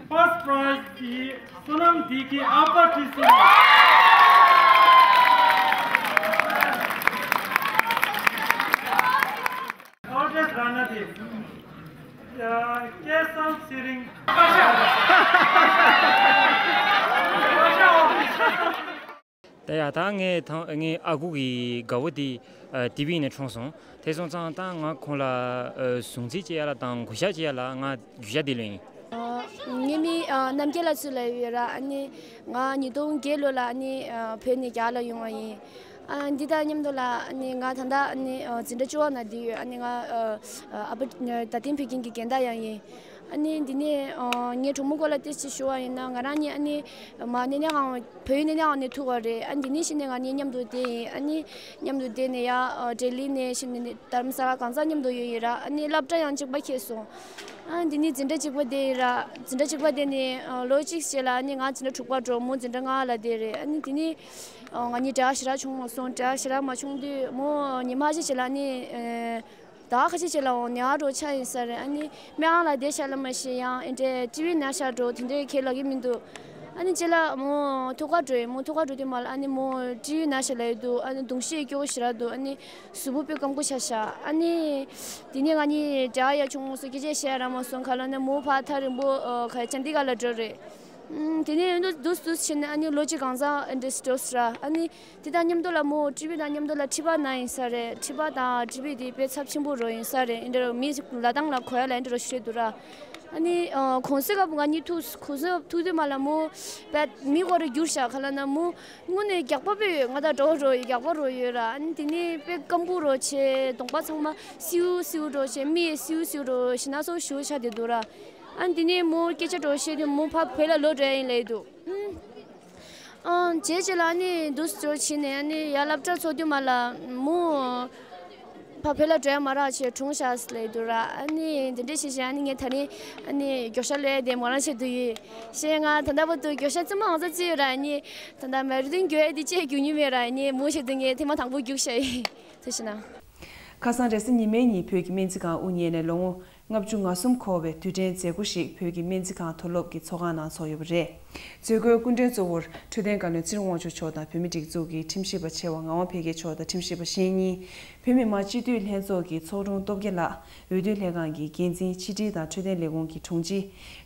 First prize དེ་བསོད་ནམས་བདེ་སྐྱིད་ཨ་ཕ་བཀྲ་ཤིས། Third prize runner དེ་སྐལ་བཟང་ཚེ་རིང་། ད་ཡ་ད་ངས་ད་ངའི་ཨ་ཁུ་གི་དགའ་བོ་དེ་ཨ་ཊི་བི་ནས་འཁྲུངས་སོང་། དེ་སོང་ཙང་ད་ང་ཁོང་ལ་ཨ་སྲུང་བརྩི་བྱེད་ཡ་ལ་དང་གུས་ཞབས་བྱེད་ཡ་ལ་ང་རྒྱུ་ཆ་དེ་ལོན་ཡིན། ཨ་ངའི་མིང་ཨ་རྣམ་རྒྱལ་ལྷ་མཚོ་ལབ་ཡོད་ར། ཨ་ནི་ང་ཉིས་སྟོང་བརྒྱད་ལོ་ལ་ཨ་ནི་ཨ་བོད་ནས་རྒྱ་གར་ལ་ཡོང་བ་ཡིན། ཨ་འདི་དང་མཉམ་དུ་ལ་ཨ་ནི་ང་ད་ལྟ་ཨ་ནི་ཨ་འཛིན་གྲྭ་བཅུ་པ་ནང་བསྡད་ཡོད། ཨ་ནི་ང་ཨ་ཨ་ཕ་རྡ་སྟེང་བོད་ཁྱིམ་གྱི་རྒན་བདག་ཡང་ཡིན། ཨ་ནི་འདི་ནས་ཨ་ངའི་གྲོགས་མོ་སྐོར་ལ་ཏོག་ཙམ་ཞུ་བ་ཡིན་ན། ང་རང་གཉིས་ཨ་ནི་མ་གནས་གནས་ཁང་བོད་ཡིག་གནས་གནས་ཁང་ནས་ཐུག་པ་རེད། ཨ་ནི་འདི་ནས་གཞི་ནས་ང་གཉིས་མཉམ་དུ་བསྡད་ཡིན། ཨ་ནི་མཉམ་དུ་བསྡད་ནས་ཡ་ཨ་ལྡི་ལི་ནས་གཞི་ནས་རྡ་རམ་ས་ལ་གང་ཚང་མཉམ་དུ་ཡོད་ཡིན་ར། ཨ་ནི་སློབ་གྲྭ་ཡང་གཅིག་པ་འཁེལ་སོང་། ཨ་འདི་ནས་འཛིན་གྲྭ་གཅིག་པ་བསྡད་ཡིན་ར། འཛིན་གྲྭ་གཅིག་པ་བསྡད་ནས་ཨ་ལོ་གཅིག་རྗེས་ལ་ཨ་ནི་ང་འཛིན་གྲྭ་དྲུག་པ་འགྲོ། མོ་འཛིན་གྲྭ་ལྔ་པ་ལ་བསྡད་རེད། ཨ་ནི་འདི་ནས་ཨ་ང་གཉིས་འབྲེལ་བ་ཞེ་དྲག་བྱུང་མ་སོང་། འབྲེལ་བ་ཞེ་དྲག་མ་བྱུང་དུས་མོ་ཉི་མ་གཅིག་རྗེས་ལ་ཨ་ནི་ཨ། ཟླ་བ་ཁ་ཤས་རྗེས་ལ་འོང་ནས་ཨ་འགྲོ་ཆ་ཡིན་ས་རེད། ཨ་ནི་སྨན་ཁང་ལ་བསྡད་ཤག་ལབ་མ་ཤེས། ཡང་ཨེ་འདྲས་ཊི་བི་ན་ཤག་འགྲོ་དེ་འདྲས་ཁས་ལབ་ཀྱི་མི་འདུག་ཨ་ནི་རྗེས་ལ་མོ་ཐུག་ཁ་འགྲོ་ཡིན། མོ་ཐུག་ཁ་འགྲོ་དུས་མ་ལ་ཨ་ནི་མོ་ཊི་བི་ན་ཤག་ལབ་ཡི་འདུག་ཨ་ནི་གདོང་ཤེས་སྐྱོ་བོ་ཞེ་དྲག་འདུག་ཨ་ནི་གཟུགས་པོ་དཔེ་སྐམ་པོ་ཆགས་ཤག་ཨ་ནི་དེ་ནས་ང་གཉིས་འབྲེལ་བ་ཡག་བྱུང་སོང་། སྐད་ཆ་བཤད་རག་མ་སོང་། ག་ལབ་ན་མོ་ཕར་ཐག་རིང་པོ་ཨ་ག་ཅན་དི་གྷར་ལ་འགྲོ་རེད། ཨུམ། དེ་ནས་འདུག་འདུག་འདུག་བྱས་ནས་ཨ་ནི་ལོ་གཅིག་གང་ཚང་ཨེ་འདྲས་འགྲོ་སོང་ར། ཨ་ནི་དེ་དང་མཉམ་དུ་ལ་མོ་ཊི་བི་དང་མཉམ་དུ་ལ་མཁྲིས་པ་ན་ཡིན་ས་རེད། མཁྲིས་པ་དང་ཊི་བི་དེ་དཔེ་ཚབས་ཆེན་པོ་རོ་ཡིན་ས་རེད། ཨེ་འདྲ་རོ་མི་ལ་དྭགས་ལ་གོ་ཡ་ལ་ཨེ་འདྲ་རོ་ཞུ་རེད་འདུག་ར། ཨ་ནི་ཨ་གུང་སེང་སྐབས་ང་གཉིས་ཐུག་གུང་སེང་སྐབས་ཐུག་དུས་མ་ལ་མོ་དཔེ་མི་སྐོར་རེ་གྱུར་ཤག་ག་ལབ་ན་མོ་དངོས་གནས་རྒྱགས་པ་དཔེ་ཡོད། ང་དང་འདྲ་བོ་རོ་རྒྱགས་པ་རོ་ཡོད་ར། ཨ་ནི་དེ་ནས་དཔེ་སྐམ་པོ་རོ་བྱས། གདོང་པ་ཚང་མ་སེའུ་སེའུ་རོ་བྱས། མིག་སེའུ་སེའུ་རོ་ཞེ་ན་སོ་ཞུ་ཤག་དེ་འདུག་ར། ཨ་ནི་དེ་ནས་མོ་སྐད་ཆ་འདྲ་བོ་བཤད་དུས་མོ་ཕར་བོད་ལ་ལོག་འགྲོ་ཡ་ཡིན་ལབ་ཡི་འདུག་ཨང་། རྗེས་རྗེས་ལ་ཨ་ནི་འདུག་སེ་བྱས་ནས་ཨ་ནི་ཡར་སློབ་གྲྭ་ཚོགས་དུས་མ་ལ་མོ་ཕར་བོད་ལ་འགྲོ་ཡ་མ་རག་བྱས་གྲོངས་ཤག་ལབ་འདུག་ར། ཨ་ནི་འདི་འདྲས་བྱས་བྱས་ཨ་ནི་ངས་ད་རིང་ཨ་ནི་མགྱོགས་ཤ་ལོས་དེ་མོ་རང་བྱེད་དུ་ཡོད། བྱས་ང་ད་ལྟ་བར་དུ་མགྱོགས་ཤ་རྩེད་མོ་ཨང་རྩ་རྩེ་ཡོད་ར། ཨ་ནི་ད་ལྟ་མ་ར་ཐོན་རྒྱུག་ཡ་དེ་ཅིག་རྒྱུག་མྱོང་མེད་ར། ཨ་ནི་མོ་བྱེད་དུ་ངས་ཐེངས་མ་དང་པོ་རྒྱུགས་ཤག་ཡིན། ཐུགས་རྗེ་གནང་། ཁ་སང་རེས་གཟའ་ཉི་མའི་ཉིན་བོད་ཀྱི་སྨན་རྩིས་ཁང་དབུ་བརྙེས་ནས་ལོ་ངོ་ལྔ་བཅུ་ང་གསུམ་འཁོར་བའི་དུས་དྲན་མཛད་སྒོ་ཞིག་བོད་ཀྱི་སྨན་རྩིས་ཁང་མཐོ་སློབ་ཀྱི་ཚོགས་ཁང་ནང་ཚོགས་ཡོད་པ་རེད། མཛད་སྒོའི་སྐུ་མགྲོན་གཙོ་བོར་འཕྲོད་བསྟེན་བཀའ་བློན་ཚེ་རིང་དབང་ཕྱུག་མཆོག་དང་། བོད་མིའི་སྒྲིག་འཛུགས་ཀྱི་ཁྲིམས་ཞིབ་པ་ཆེ་བ་ངག་དབང་འཕེལ་རྒྱས་མཆོག་དང་། ཁྲིམས་ཞིབ་པ་གཞན་གཉིས། བོད་མི་མང་སྤྱི་འཐུས་ལྷན་ཚོགས་ཀྱི་ཚོགས་དྲུང་སྟོབས་རྒྱལ་ལགས། འོས་བསྡུ་ལྷན་ཁང་གི་འགན་འཛིན། ཕྱི་དྲིལ་དང་འཕྲོད་བསྟེན་ལས་ཁུངས་ཀྱི་དྲུང་ཆེ།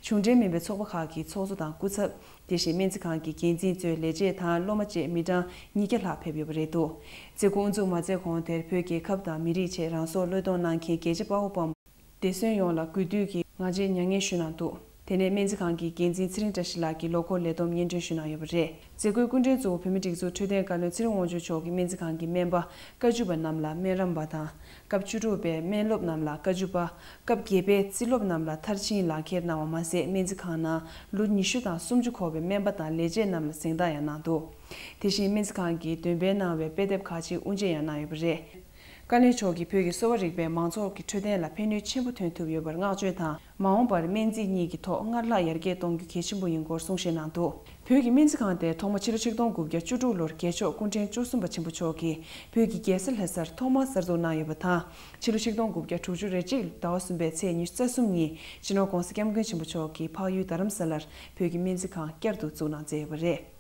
གཞུང་འབྲེལ་མིན་པའི་ཚོགས་པ་ཁག་གི་ཚོགས་གཙོ་དང་སྐུ་ཚབ། དེ་བཞིན་སྨན་རྩིས་ཁང་གི་འགན་འཛིན་གཙོས་ལས་བྱེད་དང་སློབ་མ་བཅས་མི་གྲངས་ཉིས་བརྒྱ་ལྷག་ཕེབས་ཡོད་པ་རེད་འདུག་མཛད་སྒོ་དབུ་འཛུགས་མ་མཛད་གོང་དེར་བོད་རྒྱལ་ཁབ་དང་མི་རིགས་ཆེད་རང་སྲོག་བློས་གཏོང་གནང་མཁན་རྒྱལ་གཅེས་དཔའ་བོ་དཔའ་མོ་བདེ་གསོན་ཡོངས་ལ་གུས་འདུད་ཀྱི་ངག་བཅད་མྱ་ངན་ཞུས་གནང་འདུག་དེ་ནས་སྨན་རྩིས་ཁང་གི་འགན་འཛིན་ཚེ་རིང་བཀྲ་ཤིས་ལགས་ཀྱིས་ལོ་འཁོར་ལས་བསྡོམས་སྙན་སྒྲོན་ཞུས་གནང་ཡོད་པ་རེད། མཛད་སྒོའི་སྐུ་མགྲོན་གཙོ་བོ་བོད་མིའི་སྒྲིག་འཛུགས་འཕྲོད་བསྟེན་བཀའ་བློན་ཚེ་རིང་དབང་ཕྱུག་མཆོག་གིས་སྨན་རྩིས་ཁང་གི་སྨན་པ་བཀའ་བཅུ་པ་རྣམས་ལ་སྨན་རམས་པ་དང་། སྐབས་བཅུ་དྲུག་པའི་སྨན་སློབ་རྣམས་ལ་བཀའ་བཅུ་པ། སྐབས་བརྒྱད་པའི་རྩིས་སློབ་རྣམས་ལ་མཐར་ཕྱིན་ལག་འཁྱེར་གནང་བ་མ་ཟད། སྨན་རྩིས་ཁང་ནང་ལོ་ཉི་ཤུ་དང་སུམ་ཅུ་འཁོར་བའི་སྨན་པ་དང་ལས་བྱེད་རྣམས་ལ་གཟེངས་རྟགས་ཡང་གནང་འདུག་དེ་བཞིན་སྨན་རྩིས་ཁང་གིས་འདོན་སྤེལ་གནང་བའི་དཔེ་དེབ་ཁག་ཅིག་དབུ་འབྱེད་ཡང་གནང་ཡོད་པ་རེད། བཀའ་བློན་མཆོག་གིས་བོད་ཀྱི་གསོ་བ་རིག་པས་མང་ཚོགས་ཀྱི་འཕྲོད་བསྟེན་ལ་ཕན་ནུས་ཆེན་པོ་ཐོན་ཐུབ་ཡོད་པར་བསྔགས་བརྗོད་དང་། མ་འོངས་པར་སྨན་རྩིས་གཉིས་ཀྱི་ཐོག་སྔར་ལྷག་ཡར་རྒྱས་གཏོང་རྒྱུ་གལ་ཆེན་པོ་ཡིན་སྐོར་གསུང་བཤད་གནང་འདུག་བོད་ཀྱི་སྨན་རྩིས་ཁང་དེ་ཐོག་མ་ཕྱི་ལོ་ཆིག་སྟོང་དགུ་བརྒྱ་བཅུ་དྲུག་ལོར་རྒྱལ་མཆོག་སྐུ་ཕྲེང་བཅུ་གསུམ་པ་ཆེན་པོ་མཆོག་གིས་བོད་ཀྱི་རྒྱལ་ས་ལྷ་སར་ཐོག་མར་གསར་འཛུགས་གནང་ཡོད་པ་དང་། ཕྱི་ལོ་ཆིག་སྟོང་དགུ་བརྒྱ་དྲུག་ཅུ་རེ་གཅིག་ཟླ་བ་གསུམ་པའི་ཚེས་ཉི་ཤུ་རྩ་གསུམ་ཉིན་སྤྱི་ནོར་༧གོང་ས་༧སྐྱབས་མགོན་ཆེན་པོ་མཆོག་གིས་འཕགས་ཡུལ་རྡ་རམ་ས་ལར་བོད་ཀྱི་སྨན་རྩིས་ཁང་བསྐྱར་དུ་བཙུགས་གནང་མཛད་ཡོད་པ་རེད།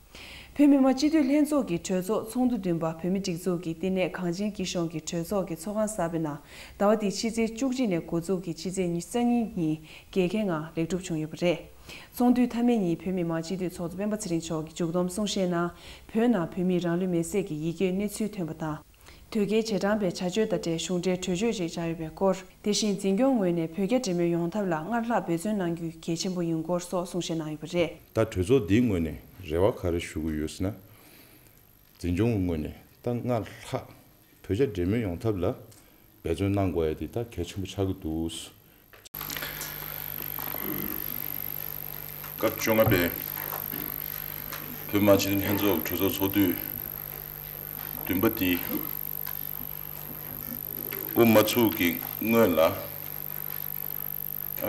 བོད་མི་མང་སྤྱི་འཐུས་ལྷན་ཚོགས་ཀྱི་གྲོས་ཚོགས་ཚོགས་འདུ་བདུན་པ་བོད་མིའི་སྒྲིག་འཛུགས་ཀྱི་བསྟི་གནས་གངས་ཅན་སྐྱིད་གཤོངས་ཀྱི་གྲོས་ཚོགས་ཀྱི་ཚོགས་ཁང་གསར་པའི་ནང་ཟླ་བ་འདིའི་ཕྱི་ཚེས་བཅུ་གཅིག་ནས་འགོ་འཛུགས་ཀྱིས་ཕྱི་ཚེས་ཉི་ཤུ་རྩ་གཉིས་ཉིན་རྒྱལ་ཁའི་ངང་ལེགས་གྲུབ་བྱུང་ཡོད་པ་རེད། ཚོགས་འདུའི་མཐའ་མའི་ཉིན་བོད་མི་མང་སྤྱི་འཐུས་ཚོགས་གཙོ་སྤེན་པ་ཚེ་རིང་མཆོག་གིས་མཇུག་བསྡོམས་གསུང་བཤད་ནང་། བོད་ནང་བོད་མིའི་རང་ལུས་མེར་སྲེག་གི་ཡི་གེའི་གནས་ཚུལ་ཐོན་པ་དང་། དོལ་རྒྱལ་རྗེས་འབྲང་པའི་བྱ་སྤྱོད་དང་འབྲེལ་གཞུང་འབྲེལ་གྲོས་ཆོད་ཅིག་བཞག་ཡོད་པའི་སྐོར། དེ་བཞིན་འཛིན་སྐྱོང་ངོས་ནས་བོད་རྒྱ་འབྲེལ་མོལ་ཡོང་ཐབས་ལ་སྔར་ལྷག་འབད་བརྩོན་གནང་རྒྱུ་གལ་ཆེན་པོ་ཡིན་སྐོར་སོགས་གསུང་བཤད་གནང་ཡོད་པ་རེད། ད་གྲོས་ཚོགས་འདིའི་ངོས་ནས་རེ་བ་ག་རེ་ཞུ་གི་ཡོད་ཟེར་ན། འཛིན་སྐྱོང་གི་ངོས་ནས་ད་སྔར་ལྷག་བོད་རྒྱ་འབྲེལ་མོལ་ཡོང་ཐབས་ལ་འབད་བརྩོན་གནང་དགོས་ཡ་དེ་ད་གལ་ཆེན་པོ་ཆགས་ཀྱི་འདུག་སྐབས་བཅོ་ལྔ་པའི་བོད་མང་སྤྱི་འཐུས་ལྷན་ཚོགས་གྲོས་ཚོགས་ཚོགས་དུས་བདུན་པ་འདི་དབུ་མ་ཚུགས་ཀྱི་སྔོན་ལ།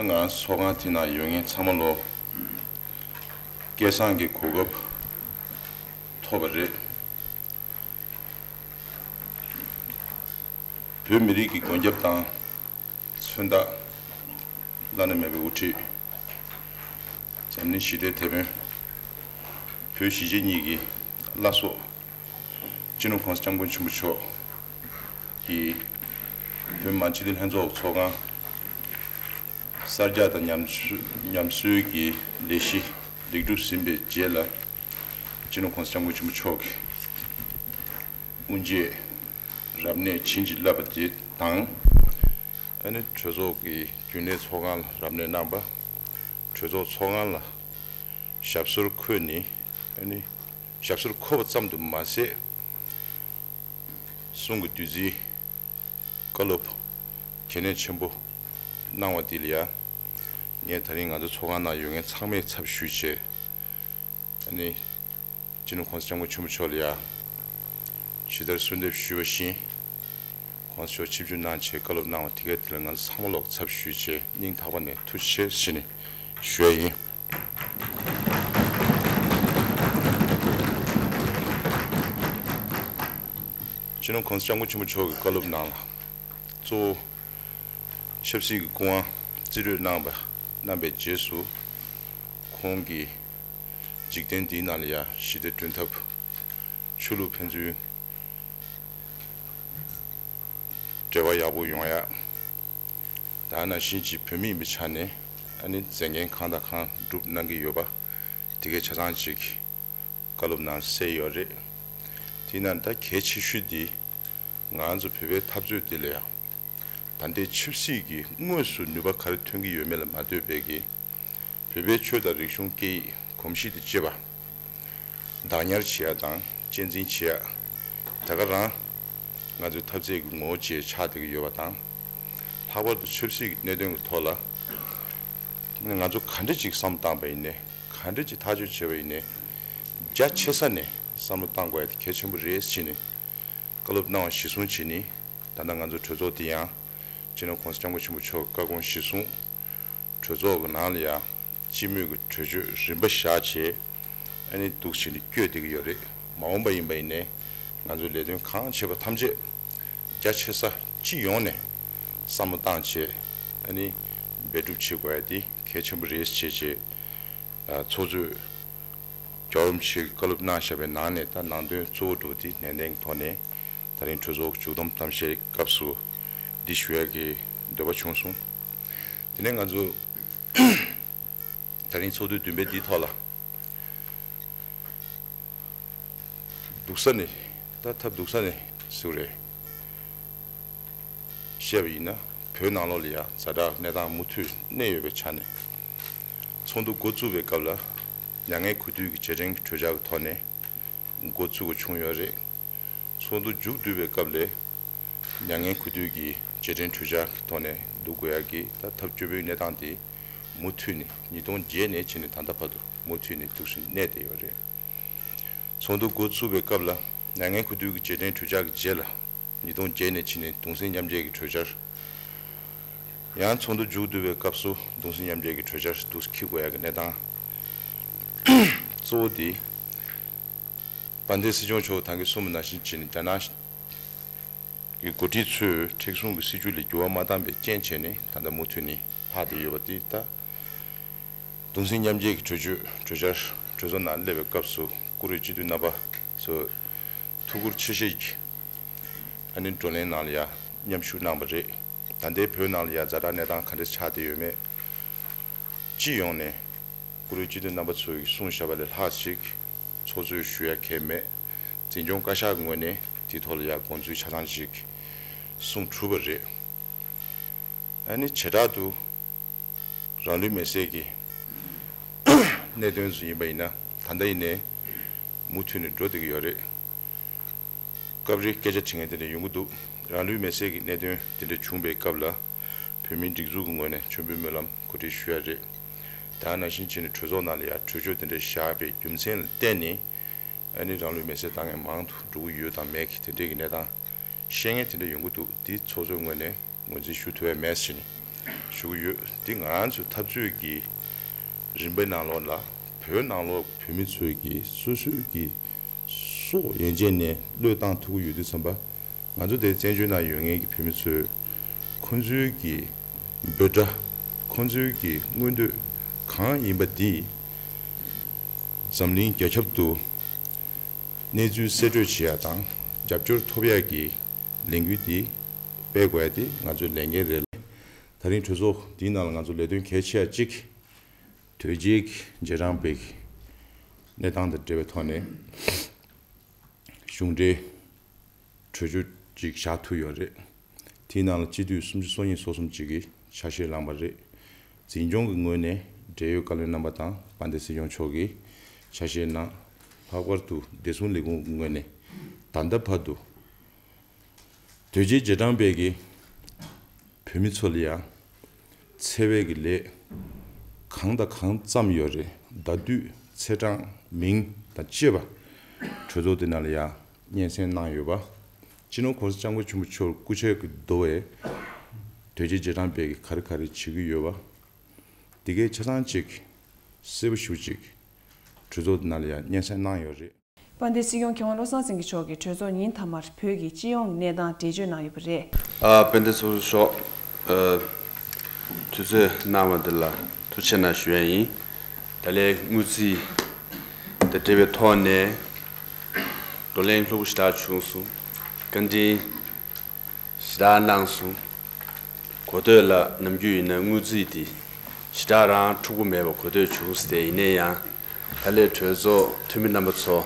ང་ཚོགས་ཁང་དེ་ནང་ཡོད་མཁན་ཚང་མ་ལོ་སྐལ་བཟང་གི་གོ་སྐབས་ཐོབ་པ་རེད། བོད་མི་རིགས་ཀྱི་མགོན་སྐྱབས་དང་། མཚོན་རྟགས། བླ་ན་མེད་པའི་དབུ་ཁྲིད། འཛམ་གླིང་ཞི་བདེའི་དེད་དཔོན། བོད་གཞིས་བྱེས་གཉིས་ཀྱི་བླ་སྲོག་སྤྱི་ནོར་༧གོང་ས་༧སྐྱབས་མགོན་ཆེན་པོ་མཆོག་གིས་བོད་མི་མང་སྤྱི་འཐུས་ལྷན་ཚོགས་ཚོགས་ཁང་གསར་རྒྱག་དང་ཉམས་གསོ་ཉམས་གསོའི་གི་ལས་གཞི་ལེགས་གྲུབ་ཟིན་པའི་རྗེས་ལ། སྤྱི་ནོར་༧གོང་ས་༧སྐྱབས་མགོན་ཆེན་པོ་མཆོག་གིས་དབུ་འབྱེད་རབ་གནས་བྱིན་གྱིས་བརླབས་པ་དེ་དང་། ཨ་ནི་གྲོས་ཚོགས་ཀྱི་རྒྱུན་ལས་ཚོགས་ཁང་ལ་རབ་གནས་གནང་བ། གྲོས་ཚོགས་ཚོགས་ཁང་ལ་ཞབས་སོར་འཁོད་ནས། ཨ་ནི་ཞབས་སོར་འཁོད་པ་ཙམ་དུ་མ་ཟད། གསུང་གི་བདུད་རྩིའི་བཀའ་སློབ་གལ་གནད་ཆེན་པོ་གནང་བ་འདི་ལ་ཡང་ ངས་ད་རིང་ང་ཚོ་ཚོགས་ཁང་ནང་ཡོད་མཁན་ཚང་མའི་ཚབ་ཞུས་བྱས། ཨ་ནི། སྤྱི་ནོར་༸གོང་ས་༸སྐྱབས་མགོན་ཆེན་པོ་མཆོག་ལ་ཡ། ཇི་ལྟར་གསོལ་འདེབས་ཞུས་པ་བཞིན། ༸གོང་ས་མཆོག་ཆིབས་བསྒྱུར་གནང་བྱས་བཀའ་སློབ་གནང་བ་དེ་གའི་དེ་ལ་ང་ཚོ་ཚང་མ་ལོག་ཚབ་ཞུས་བྱས་སྙིང་ཐག་པ་ནས་ཐུགས་རྗེ་ཆེ་ཞུས་ནས་ཞུ་ཡ་ཡིན། སྤྱི་ནོར་༸གོང་ས་༸སྐྱབས་མགོན་ཆེན་པོ་མཆོག་གི་བཀའ་སློབ་ནང་ལ། གཙོ་བོ། ཆབ་སྲིད་ཀྱི་སྐུ་དབང་རྩིས་སྤྲོད་གནང་བ་གནང་པའི་རྗེས་སུ། ཁོང་གིས་འཇིག་རྟེན་འདིའི་ནང་ལ་ཡང་ཞི་བདེ་བསྐྲུན་ཐབས། ཆོས་ལུགས་ཕན་ཚུན་འབྲེལ་བ་ཡག་པོ་ཡོང་ཡ། ད་ནང་བཞིན་གྱི་བོད་མི་ཡིན་པའི་ཆ་ནས་ཨ་ནི་མཛད་འགན་གང་དང་གང་སྒྲུབ་གནང་གི་ཡོད་པ། དེ་གའི་ཆ་ཚང་ཅིག་བཀའ་སློབ་ནང་གསལ་ཡོད་རེད། དེས་ན་ད་གལ་ཆེ་ཤོས་འདི་ང་ཚོ་བོད་པའི་འཐབ་རྩོད་འདི་ལ་ཡང་། ད་ལྟའི་ཆབ་སྲིད་ཀྱི་དངོས་སུ་ནུས་པ་ག་རེ་ཐོན་གྱི་ཡོད་མེད་ལ་མ་ལྟོས་པའི་གི། བོད་པའི་ཆོས་དང་རིག་གཞུང་སྐད་ཡིག་གོམས་གཤིས་དང་བཅས་པ། བདག་ཉར་བྱེད་ཡ་དང་གཅེས་འཛིན་བྱེད་ཡ། ད་ག་རང་། ང་ཚོའི་འཐབ་རྩོད་ཀྱི་ངོ་བོ་བཅས་ཆགས་བསྡད་ཀྱི་ཡོད་པ་དང་། ལྷག་པར་དུ་ཆབ་སྲིད་ཀྱི་གནད་དོན་གྱི་ཐོག་ལ། ང་ཚོ་ག་འདྲ་ཅིག་བསམ་བློ་བཏང་པ་ཡིན་ནའི། ག་འདྲ་ཅིག་ཐག་གཅོད་བྱས་པ་ཡིན་ནའི། རྒྱ་ཆེ་ས་ནས་བསམ་བློ་བཏང་དགོས་ཡ་དེ་གལ་ཆེན་པོ་རེད་ཟེར་ནས། བཀའ་སློབ་གནང་བ་གཞིར་བཟུང་བྱས་ནས། ད་ལྟ་ང་ཚོ་གྲོས་ཚོགས་འདི་ཡང་། སྤྱི་ནོར་༸གོང་ས་༸སྐྱབས་མགོན་ཆེན་པོ་མཆོག་བཀའ་དགོངས་གཞིར་བཟུང་། གྲོས་ཚོགས་ཀྱི་ནང་ལ་ཡང་སྤྱི་མོས་ཀྱི་གྲོས་ཆོད་རིམ་པ་བཞག་བྱས། ཨ་ནི་འདུག་བྱས་ནས་བསྐྱོད་བསྡད་ཀྱི་ཡོད་རེད། མ་འོངས་པ་ཡིན་པ་ཡིན་ནའི། ང་ཚོའི་ལས་དོན་གང་བྱེད་པ་ཐམས་ཅད་རྒྱ་ཆེ་ས་སྤྱི་ཡོངས་ནས་བསམ་བློ་བཏང་བྱས། ཨ་ནི་འབད་སྒྲུབ་བྱེད་དགོས་ཡ་དེ་གལ་ཆེན་པོ་རེད་ཅེས་བྱས། ཨ། ཚོགས་གཙོས་རྒྱལ་བ་རིན་པོ་ཆེ་གི་བཀའ་སློབ་གནང་བཞག་པའི་ནང་ནས། ད་ནང་དོན་གཙོ་བོ་འདྲ་བོ་དེ་ནན་ཏན་གྱི་ཐོག་ནས་ད་རིང་གྲོས་ཚོགས་ཀྱི་མཇུག་བསྡོམས་གཏམ་བཤད་སྐབས་སུ་འདི་ཞུ་ཡ་གི་འདོད་པ་བྱུང་སོང་། དེ་ནས་ང་ཚོ་ད་རིང་ཚོགས་དུས་བདུན་པའི་འདིའི་ཐོག་ལ། སྡུག་ས་ནས། ད་ཐབས་སྡུག་ས་ནས་ཟེར་བ་རེད། བཤད་པ་ཡིན་ན། བོད་ནང་ལོགས་ལ་ཡང་ཛ་དྲག་གནས་སྟངས་མུ་མཐུད་གནས་ཡོད་པའི་ཆ་ནས། ཚོགས་འདུ་འགོ་བཙུགས་པའི་སྐབས་ལ། མྱ་ངན་གུས་འདུད་ཀྱི་རྗེས་དྲན་གྱི་གྲོས་འཆར་གྱི་ཐོག་ནས་འགོ་ཚུགས་པ་བྱུང་ཡོད་རེད། ཚོགས་འདུ་མཇུག་བསྡུ་བའི་སྐབས་ལ། མྱ་ངན་གུས་འདུད་ཀྱི་རྗེས་དྲན་གྲོས་འཆར་གྱི་ཐོག་ནས་བསྡུ་དགོས་ཡ་གི། ད་ཐབས་སྐྱོ་པོའི་གནས་སྟངས་དེ་མུ་མཐུད་ནས། ཉིས་སྟོང་བརྒྱད་ནས་བྱས་ནས་ད་ལྟ་བར་དུ་མུ་མཐུད་ནས་འདུག་སེ་གནས་བསྡད་ཡོད་རེད། ཚོགས་འདུ་འགོ་ཚུགས་པའི་སྐབས་ལ། མྱ་ངན་གུས་འདུད་ཀྱི་རྗེས་དྲན་གྲོས་འཆར་གྱི་རྗེས་ལ། ཉིས་སྟོང་བརྒྱད་ནས་བྱས་ནས་གདུང་སེམས་མཉམ་སྐྱེད་ཀྱི་གྲོས་འཆར། ཡང་ཚོགས་འདུ་མཇུག་བསྡུ་བའི་སྐབས་སུ་གདུང་སེམས་མཉམ་སྐྱེད་ཀྱི་གྲོས་འཆར་འདུག་སེ་འཁྱེར་དགོས་ཡ་གི་གནས་སྟངས་གཙོ་བོ་དེ། དཔལ་ལྡན་སྲིད་སྐྱོང་མཆོག་ད་གིན་གསུངས་པ་ནང་བཞིན་བྱས་ནས། རྒྱ་ནག་གི་འགོ་ཁྲིད་ཚོས་མཁྲེགས་བཟུང་གི་སྲིད་བྱུས་ལ་འགྱུར་བ་མ་བཏང་པའི་རྐྱེན་བྱས་ནས། ད་ལྟ་མུ་མཐུད་ནས་ལྷག་བསྡད་ཡོད་པ་དེ། ད་གདུང་སེམས་མཉམ་སྐྱེད་ཀྱི་གྲོས་ཆོད། གྲོས་འཆར་གྲོས་ཚོགས་ནང་སླེབས་པའི་སྐབས་སུ། བཀུར་འོས་སྤྱི་འཐུས་རྣམ་པ་ཚོས་ཐུགས་ཁུར་ཆེ་བཞེས་ཀྱིས། ཨ་ནི་བགྲོ་གླེང་ནང་ལ་ཡ་མཉམ་ཞུགས་གནང་བ་རེད། ད་ལྟའི་བོད་ནང་ལ་ཡ་ཛ་དྲག་གནས་སྟངས་ག་འདྲ་ཆགས་བསྡད་ཡོད་མེད། སྤྱི་ཡོངས་ནས་བཀུར་འོས་སྤྱི་འཐུས་རྣམ་པ་ཚོས་གསུངས་བཞག་པ་ལས་ལྷག་ཅིག་ཚོགས་གཙོས་ཞུ་ཡ་གང་ཡང་མེད། འཛིན་སྐྱོང་བཀའ་ཤག་གི་ངོས་ནས་དེའི་ཐོག་ལ་ཡ་དགོངས་ཚུལ་ཆ་ཚང་ཅིག་གསུངས་གྲུབ་པ་རེད། ཨ་ནི་བྱེ་བྲག་ཏུ་རང་ལུས་མེར་སྲེག་གི་གནད་དོན་ཚོ་ཡིན་པ་ཡིན་ན། ད་ལྟ་ཡིན་ནའི་མུ་མཐུད་ནས་འགྲོ་བསྡད་ཀྱི་ཡོད་རེད། སྐབས་རེ་སྐད་ཆ་དྲི་མཁན་དེ་འདྲ་ཡོང་གི་འདུག་རང་ལུས་མེར་སྲེག་གི་གནད་དོན་དེ་འདྲ་བྱུང་བའི་སྐབས་ལ། བོད་མིའི་སྒྲིག་འཛུགས་ཀྱི་ངོས་ནས་མཆོད་འབུལ་སྨོན་ལམ་གོ་སྒྲིག་ཞུ་ཡ་རེད། ད་ནང་བཞིན་བྱས་ནས་གྲོས་ཚོགས་ནང་ལ་ཡ་གྲོས་ཆོད་དེ་འདྲ་བཞག་པའི་རྒྱུ་མཚན་ལ་བརྟེན་ནས། ཨ་ནི་རང་ལུས་མེར་སྲེག་བཏང་མཁན་མང་དུ་འགྲོ་གི་ཡོད་དང་མེད་ཀྱི་དེ་འདྲའི་གི་གནས་སྟངས་བཤད་མཁན་དེ་འདྲ་ཡོང་གི་འདུག་འདི་ཚོགས་གཙོའི་ངོས་ནས་ངོས་འཛིན་ཞུ་ཐུབ་ཡ་མེད་ཟེར་ནས་ཞུ་གི་ཡོད། འདི་ང་རང་ཚོའི་འཐབ་རྩོད་ཀྱི་རིམ་པའི་ནང་ལོགས་ལ། བོད་ནང་ལོགས་བོད་མི་ཚོས་ཀྱིས་སོ་སོའི་གི་སྲོག་ཡན་ཆད་ནས་བློས་བཏང་ཐུབ་ཀྱི་ཡོད་དུས་ཙམ་པ། ང་ཚོ་དེ་བཙན་བྱོལ་ནང་ཡོད་མཁན་གྱི་བོད་མི་ཚོས། ཁོང་ཚོའི་གི་འབོད་སྒྲ། ཁོང་ཚོའི་གི་མངོན་འདོད་གང་ཡིན་པ་འདི། འཛམ་གླིང་རྒྱ་ཁྱབ་ཏུ་གནས་ཚུལ་གསལ་བཀྲོལ་བྱེད་ཡ་དང་། རྒྱབ་སྐྱོར་ཐོབ་ཡ་གི་ལས་འགུལ་འདི་སྤེལ་དགོས་ཡ་དེ་ང་ཚོའི་ལས་འགན་རེད། ད་རིང་གྲོས་ཚོགས་འདིའི་ནང་ལ་ང་ཚོ་ལས་དོན་གལ་ཆེ་བ་གཅིག་དོལ་རྒྱལ་གྱི་རྗེས་འབྲང་པའི་གནས་སྟངས་དང་འབྲེལ་བའི་ཐོག་ནས། གཞུང་འབྲེལ་གྲོས་ཆོད་ཅིག་བཞག་ཐུབ་ཡོད་རེད། དེའི་ནང་ལ་སྤྱི་འཐུས་སུམ་ཅུ་སོ་གཉིས་སོ་གསུམ་ཅིག་གིས་ཆ་ཤས་བླངས་པ་རེད། འཛིན་སྐྱོང་གི་ངོས་ནས་འབྲེལ་ཡོད་བཀའ་བློན་རྣམ་པ་དང་དཔལ་ལྡན་སྲིད་སྐྱོང་མཆོག་གིས་ཆ་ཤས་གནང་། ལྷག་པར་དུ་བདེ་སྲུང་ལས་ཁུངས་ཀྱི་ངོས་ནས་ད་ལྟ་བར་དུ་དོལ་རྒྱལ་རྗེས་འབྲང་པའི་གི་བོད་མི་ཚོ་ལ་ཡང་འཚེ་བའི་གི་ལས། གང་དང་གང་ཙམ་ཡོད་རེད། ཟླ་དུས་ཚེས་གྲངས་མིང་དང་བཅས་པ་གྲོས་ཚོགས་འདི་ནང་ལ་ཡང་སྙན་སེང་གནང་ཡོད་པ། སྤྱི་ནོར་༸གོང་ས་༸སྐྱབས་མགོན་ཆེན་པོ་མཆོག་སྐུ་ཕྱྭ་གི་བསྡུ་བའི་དོལ་རྒྱལ་རྗེས་འབྲང་པས་ཀྱི་ག་རེ་ག་རེ་བྱེད་ཀྱི་ཡོད་པ། འདི་གའི་ཆ་ཚང་ཅིག་གསལ་པོ་ཞེ་པོ་ཅིག་གྲོས་ཚོགས་འདི་ནང་ལ་ཡང་སྙན་སེང་གནང་ཡོད་རེད། དཔལ་ལྡན་སྲིད་སྐྱོང་མཁས་དབང་བློ་བཟང་སེང་གེ་མཆོག་གིས་གྲོས་ཚོགས་ཉིན་མཐའ་མར་བོད་ཀྱི་སྤྱི་ཡོངས་གནས་སྟངས་འགྲེལ་བརྗོད་གནང་ཡོད་པ་རེད། ཨ། དཔལ་ལྡན་ཚོགས་གཙོ་མཆོག་ཨ། དུས་ཚོད་གནང་བ་འདི་ལ་ཐུགས་རྗེ་གནང་ཞུ་ཡ་ཡིན། ད་ལན་དངུལ་རྩིས་དང་འབྲེལ་བའི་ཐོག་ནས་བགྲོ་གླེང་ལྷུག་པོ་ཞེ་དྲག་བྱུང་སོང་། བཀའ་འདྲི་ཞེ་དྲག་གནང་སོང་། གོ་ཐོས་ལ་ནམ་རྒྱུན་ཡིན་ན་དངུལ་རྩིས་དེ་ཞེ་དྲག་རང་འཁྲུག་པོ་མེད་པ་གོ་ཐོས་བྱུང་སྟེ། ཡིན་ན་ཡང་ད་ལན་གྲོས་ཚོགས་འཐུས་མི་རྣམ་པ་ཚོ་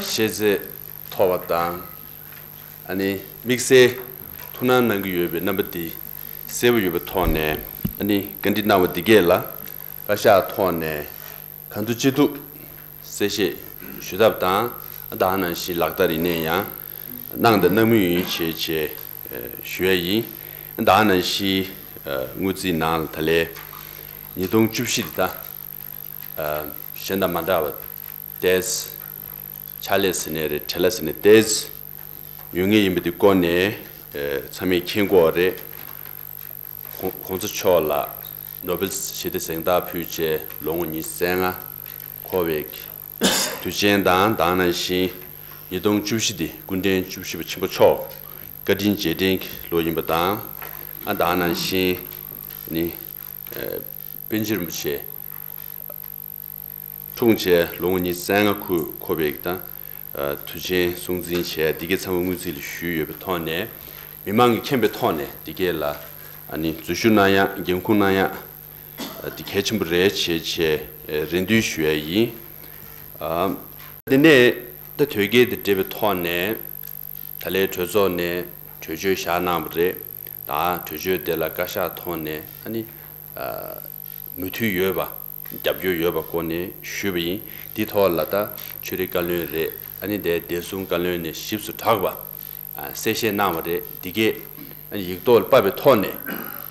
ཤེས་ཚད་མཐོ་བ་དང་། ཨ་ནི་དམིགས་བསལ་ཐུགས་སྣང་གནང་གི་ཡོད་པའི་རྣམ་པ་འདི་གསལ་པོ་ཡོད་པའི་ཐོག་ནས། ཨ་ནི་བཀའ་འདྲི་གནང་བ་འདི་གས་ལ་བཀའ་ཤག་ཐོག་ནས་གང་ཐུབ་ཅི་ཐུབ་གསལ་བཤད་ཞུ་ཐབས་དང་། ད་ག་ནང་བཞིན་ལག་བསྟར་ཡིན་ནའི་ཡང་གནང་དང་གནང་མུས་ཡིན་བྱས་བྱས་ཞུ་ཡ་ཡིན། ད་ག་ནང་བཞིན་དངུལ་རྩིས་ནང་ལ་ད་ལན་ཉིས་སྟོང་བཅུ་བཞི་འདི་ད་གཞན་དང་མ་འདྲ་བ་ཏོག་ཙམ་ཕྱག་ལས་ཟེར་ནའི་རེད། བྲེལ་བ་ཟེར་ནའི་ཏོག་ཙམ་ཡོད་ངེས་ཡིན་པ་འདི་སྐོར་ནས་ཚང་མས་མཁྱེན་གྱི་ཡོད་རེད། ༸གོང་ས་མཆོག་ལ་ནོ་བེལ་ཞི་བདེ་གཟེངས་རྟགས་ཕུལ་བྱས་ལོ་ངོ་ཉི་ཤུ་རྩ་ལྔ་འཁོར་བའི་དུས་ཆེན་དང་། ད་ག་ནང་བཞིན་ཉིས་སྟོང་བཅུ་བཞི་འདི་སྐུ་ཕྲེང་བཅུ་བཞི་པ་ཆེན་པོ་མཆོག་བཀའ་དྲིན་རྗེས་དྲན་གྱི་ལོ་ཡིན་པ་དང་། ཨ། ད་ག་ནང་བཞིན་ནི་ཨ། པཎ་ཆེན་རིན་པོ་ཆེ་འཁྲུངས་བྱས་ལོ་ངོ་ཉི་ཤུ་རྩ་ལྔ་འཁོར་བའི་དང་། ཨ། དུས་ཆེན་སྲུང་བརྩི་བྱས། འདི་གའི་ཚང་མ་དངུལ་རྩིས་ལ་ཞུས་ཡོད་པའི་ཐོག་ནས། མི་མང་གིས་མཁྱེན་པའི་ཐོག་ནས་འདི་གས་ལ་ཨ་ནི་འཛུལ་ཞུགས་གནང་ཡག་འགན་འཁུར་གནང་ཡག་འདི་གལ་ཆེན་པོ་རེད་བྱས་བྱས་རེ་འདུན་ཞུ་ཡ་ཡིན། ཨ། དེ་ནས་ད་དོལ་རྒྱལ་དང་འབྲེལ་བའི་ཐོག་ནས་ད་ལན་གྲོས་ཚོགས་ནས་གྲོས་ཆོད་བཞག་གནང་བ་རེད། ད་གྲོས་ཆོད་དེ་ལ་བཀའ་ཤག་ཐོག་ནས་ཨ་ནི་ཨ། མོས་མཐུན་ཡོད་པ། རྒྱབ་སྐྱོར་ཡོད་པ་སྐོར་ནས་ཞུས་པ་ཡིན། འདིའི་ཐོག་ལ་ད་ཆོས་རིག་བཀའ་བློན་རེད། ཨ་ནི་དེ་བདེ་སྲུང་བཀའ་བློན་ནས་ཞིབ་ཏུ་གྲགས་པ་ཨ། གསལ་བཤད་གནང་བ་རེད། འདི་གས་ཨ་ནི་ཡིག་ཐོག་ལ་ཕབ་པའི་ཐོག་ནས་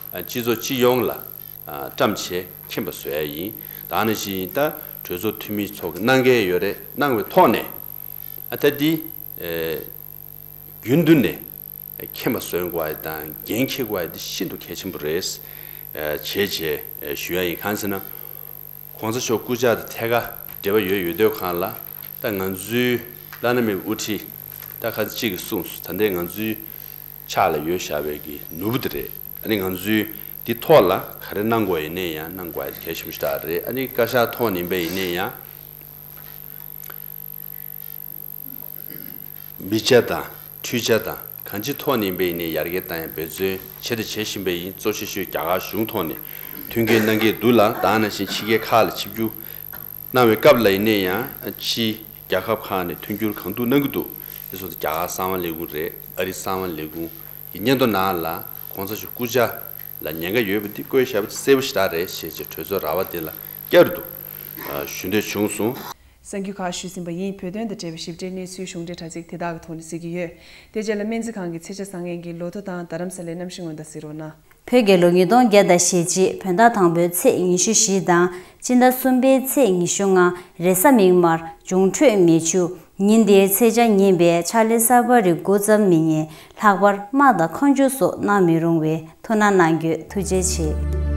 ཨ། སྤྱི་ཚོགས་སྤྱི་ཡོངས་ལ་ཨ། བཀྲམ་བྱས་མཁྱེན་པ་བཟོ་ཡ་ཡིན། ད་ག་ནང་བཞིན་ད་གྲོས་ཚོགས་འཐུས་མི་ཚོ་གིས་གནང་གལ་ཡོད་རེད། གནང་བའི་ཐོག་ནས་ཨ། ད་འདི་ཨེ། རྒྱུན་དུ་ནས་མཁྱེན་པ་བཟོ་དགོས་ཡ་དང་འགན་འཁྱེར་དགོས་ཡ་འདི་ཤིན་ཏུ་གལ་ཆེན་པོ་རེད། ཨ། བྱས་བྱས་ཨ། ཞུ་ཡ་ཡིན། གང་ཟེར་ན། ༸གོང་ས་མཆོག་སྐུ་ཕྱྭ་དང་ཐད་ཀར་འབྲེལ་བ་ཡོད་ཡོད་དུས་སྒང་ལ། ད་ང་ཚོའི་བླ་ན་མེད་པའི་དབུ་ཁྲིད་ད་ཁ་ཅིག་གིས་གསུངས་སོང་། ད་ལྟའི་ང་ཚོའི་ཕྱག་ལ་ཡོད་བཞག་པའི་གི་ནོར་བུ་དེ་རེད། ཨ་ནི་ང་ཚོས་འདི་ཐོག་ལ་ག་རེ་གནང་དགོས་ཡིན་ནའི་ཡང་གནང་དགོས་ཡ་གལ་ཆེན་པོ་ཞེ་དྲག་རེད། ཨ་ནི་བཀའ་ཤག་ཐོག་ནས་ཡིན་པ་ཡིན་ནའི་ཡང་། མི་ཆ་དང་འཕྲུལ་ཆ་དང་གང་ཅིའི་ཐོག་ནས་ཡིན་པ་ཡིན་ནའི་ཡར་རྒྱས་གཏང་ཡ་འབད་བརྩོན་བྱས་དང་བྱེད་བཞིན་པ་ཡིན། གཙོ་ཆེ་ཤོས་རྒྱ་གར་གཞུང་ཐོག་ནས་མཐུན་རྐྱེན་གནང་གི་འདུག་ལ། ད་ག་ནང་བཞིན་ཕྱི་རྒྱལ་ཁག་ལ་ཆིབས་བསྒྱུར་གནང་བའི་སྐབས་ལ་ཡིན་ནའི་ཡང་ཕྱིའི་རྒྱལ་ཁབ་ཁག་ནས་མཐུན་འགྱུར་གང་ཐུབ་གནང་གི་འདུག་དེ་སོགས་རྒྱ་གར་གསང་བ་ལས་ཁུངས་རེད། ཨ་རི་གསང་བ་ལས་ཁུངས་ཀྱི་སྙན་ཐོ་ནང་ལ་༸གོང་ས་མཆོག་སྐུ་ཕྱྭ་ལ་ཉེན་ཁ་ཡོད་པ་འདི་བཀོད་བཞག་པ་དེ་གསལ་པོ་ཞེ་དྲག་རེད་ཞེས་བྱས་གྲོས་ཚོགས་ར་བ་འདི་ལ་བསྐྱར་དུ་ཞུ་འདོད་བྱུང་སོང་། གསར་འགྱུར་ཁག་ཞུས་ཟིན་པ་ཡིན། བོད་དོན་དང་འབྲེལ་བའི་ཞིབ་ཕྲའི་གནས་ཚུལ་གཞུང་འབྲེལ་དྲ་ཚིགས་དེ་དག་གི་ཐོག་ནས་གཟིགས་ཀྱི་ཡོད། དེ་རྗེས་ལ་སྨན་རྩིས་ཁང་གི་ཚེས་ཆ་བཟང་ངན་གྱི་ལོ་ཐོ་དང་རྡ་རམ་ས་ལའི་གནམ་གཤིས་སྔོན་བརྡ་གཟིགས་རོགས་གནང་། བོད་རྒྱལ་ལོ་ཉིས་སྟོང་བརྒྱ་དང་ཞེ་གཅིག་བོད་ཟླ་དང་པོའི་ཚེས་ཉི་ཤུ་བཞི་དང་། སྤྱི་ཟླ་གསུམ་པའི་ཚེས་ཉི་ཤུ་ལྔ། རེས་གཟའ་མིག་དམར། འབྱུང་འཕྲོད་མེ་ཆུ། ཉིན་འདིའི་ཚེས་ཆ་ཉིན་པའི་ཕྱག་ལས་གསར་པ་རིགས་དགུ་ཙམ་མི་ཉན། ལྷག་པར་དམག་དང་ཁ་མཆུ་སོགས་གནང་མི་རུང་བས་ཐུགས་སྣང་གནང་རྒྱུ། ཐུགས་རྗེ་ཆེ།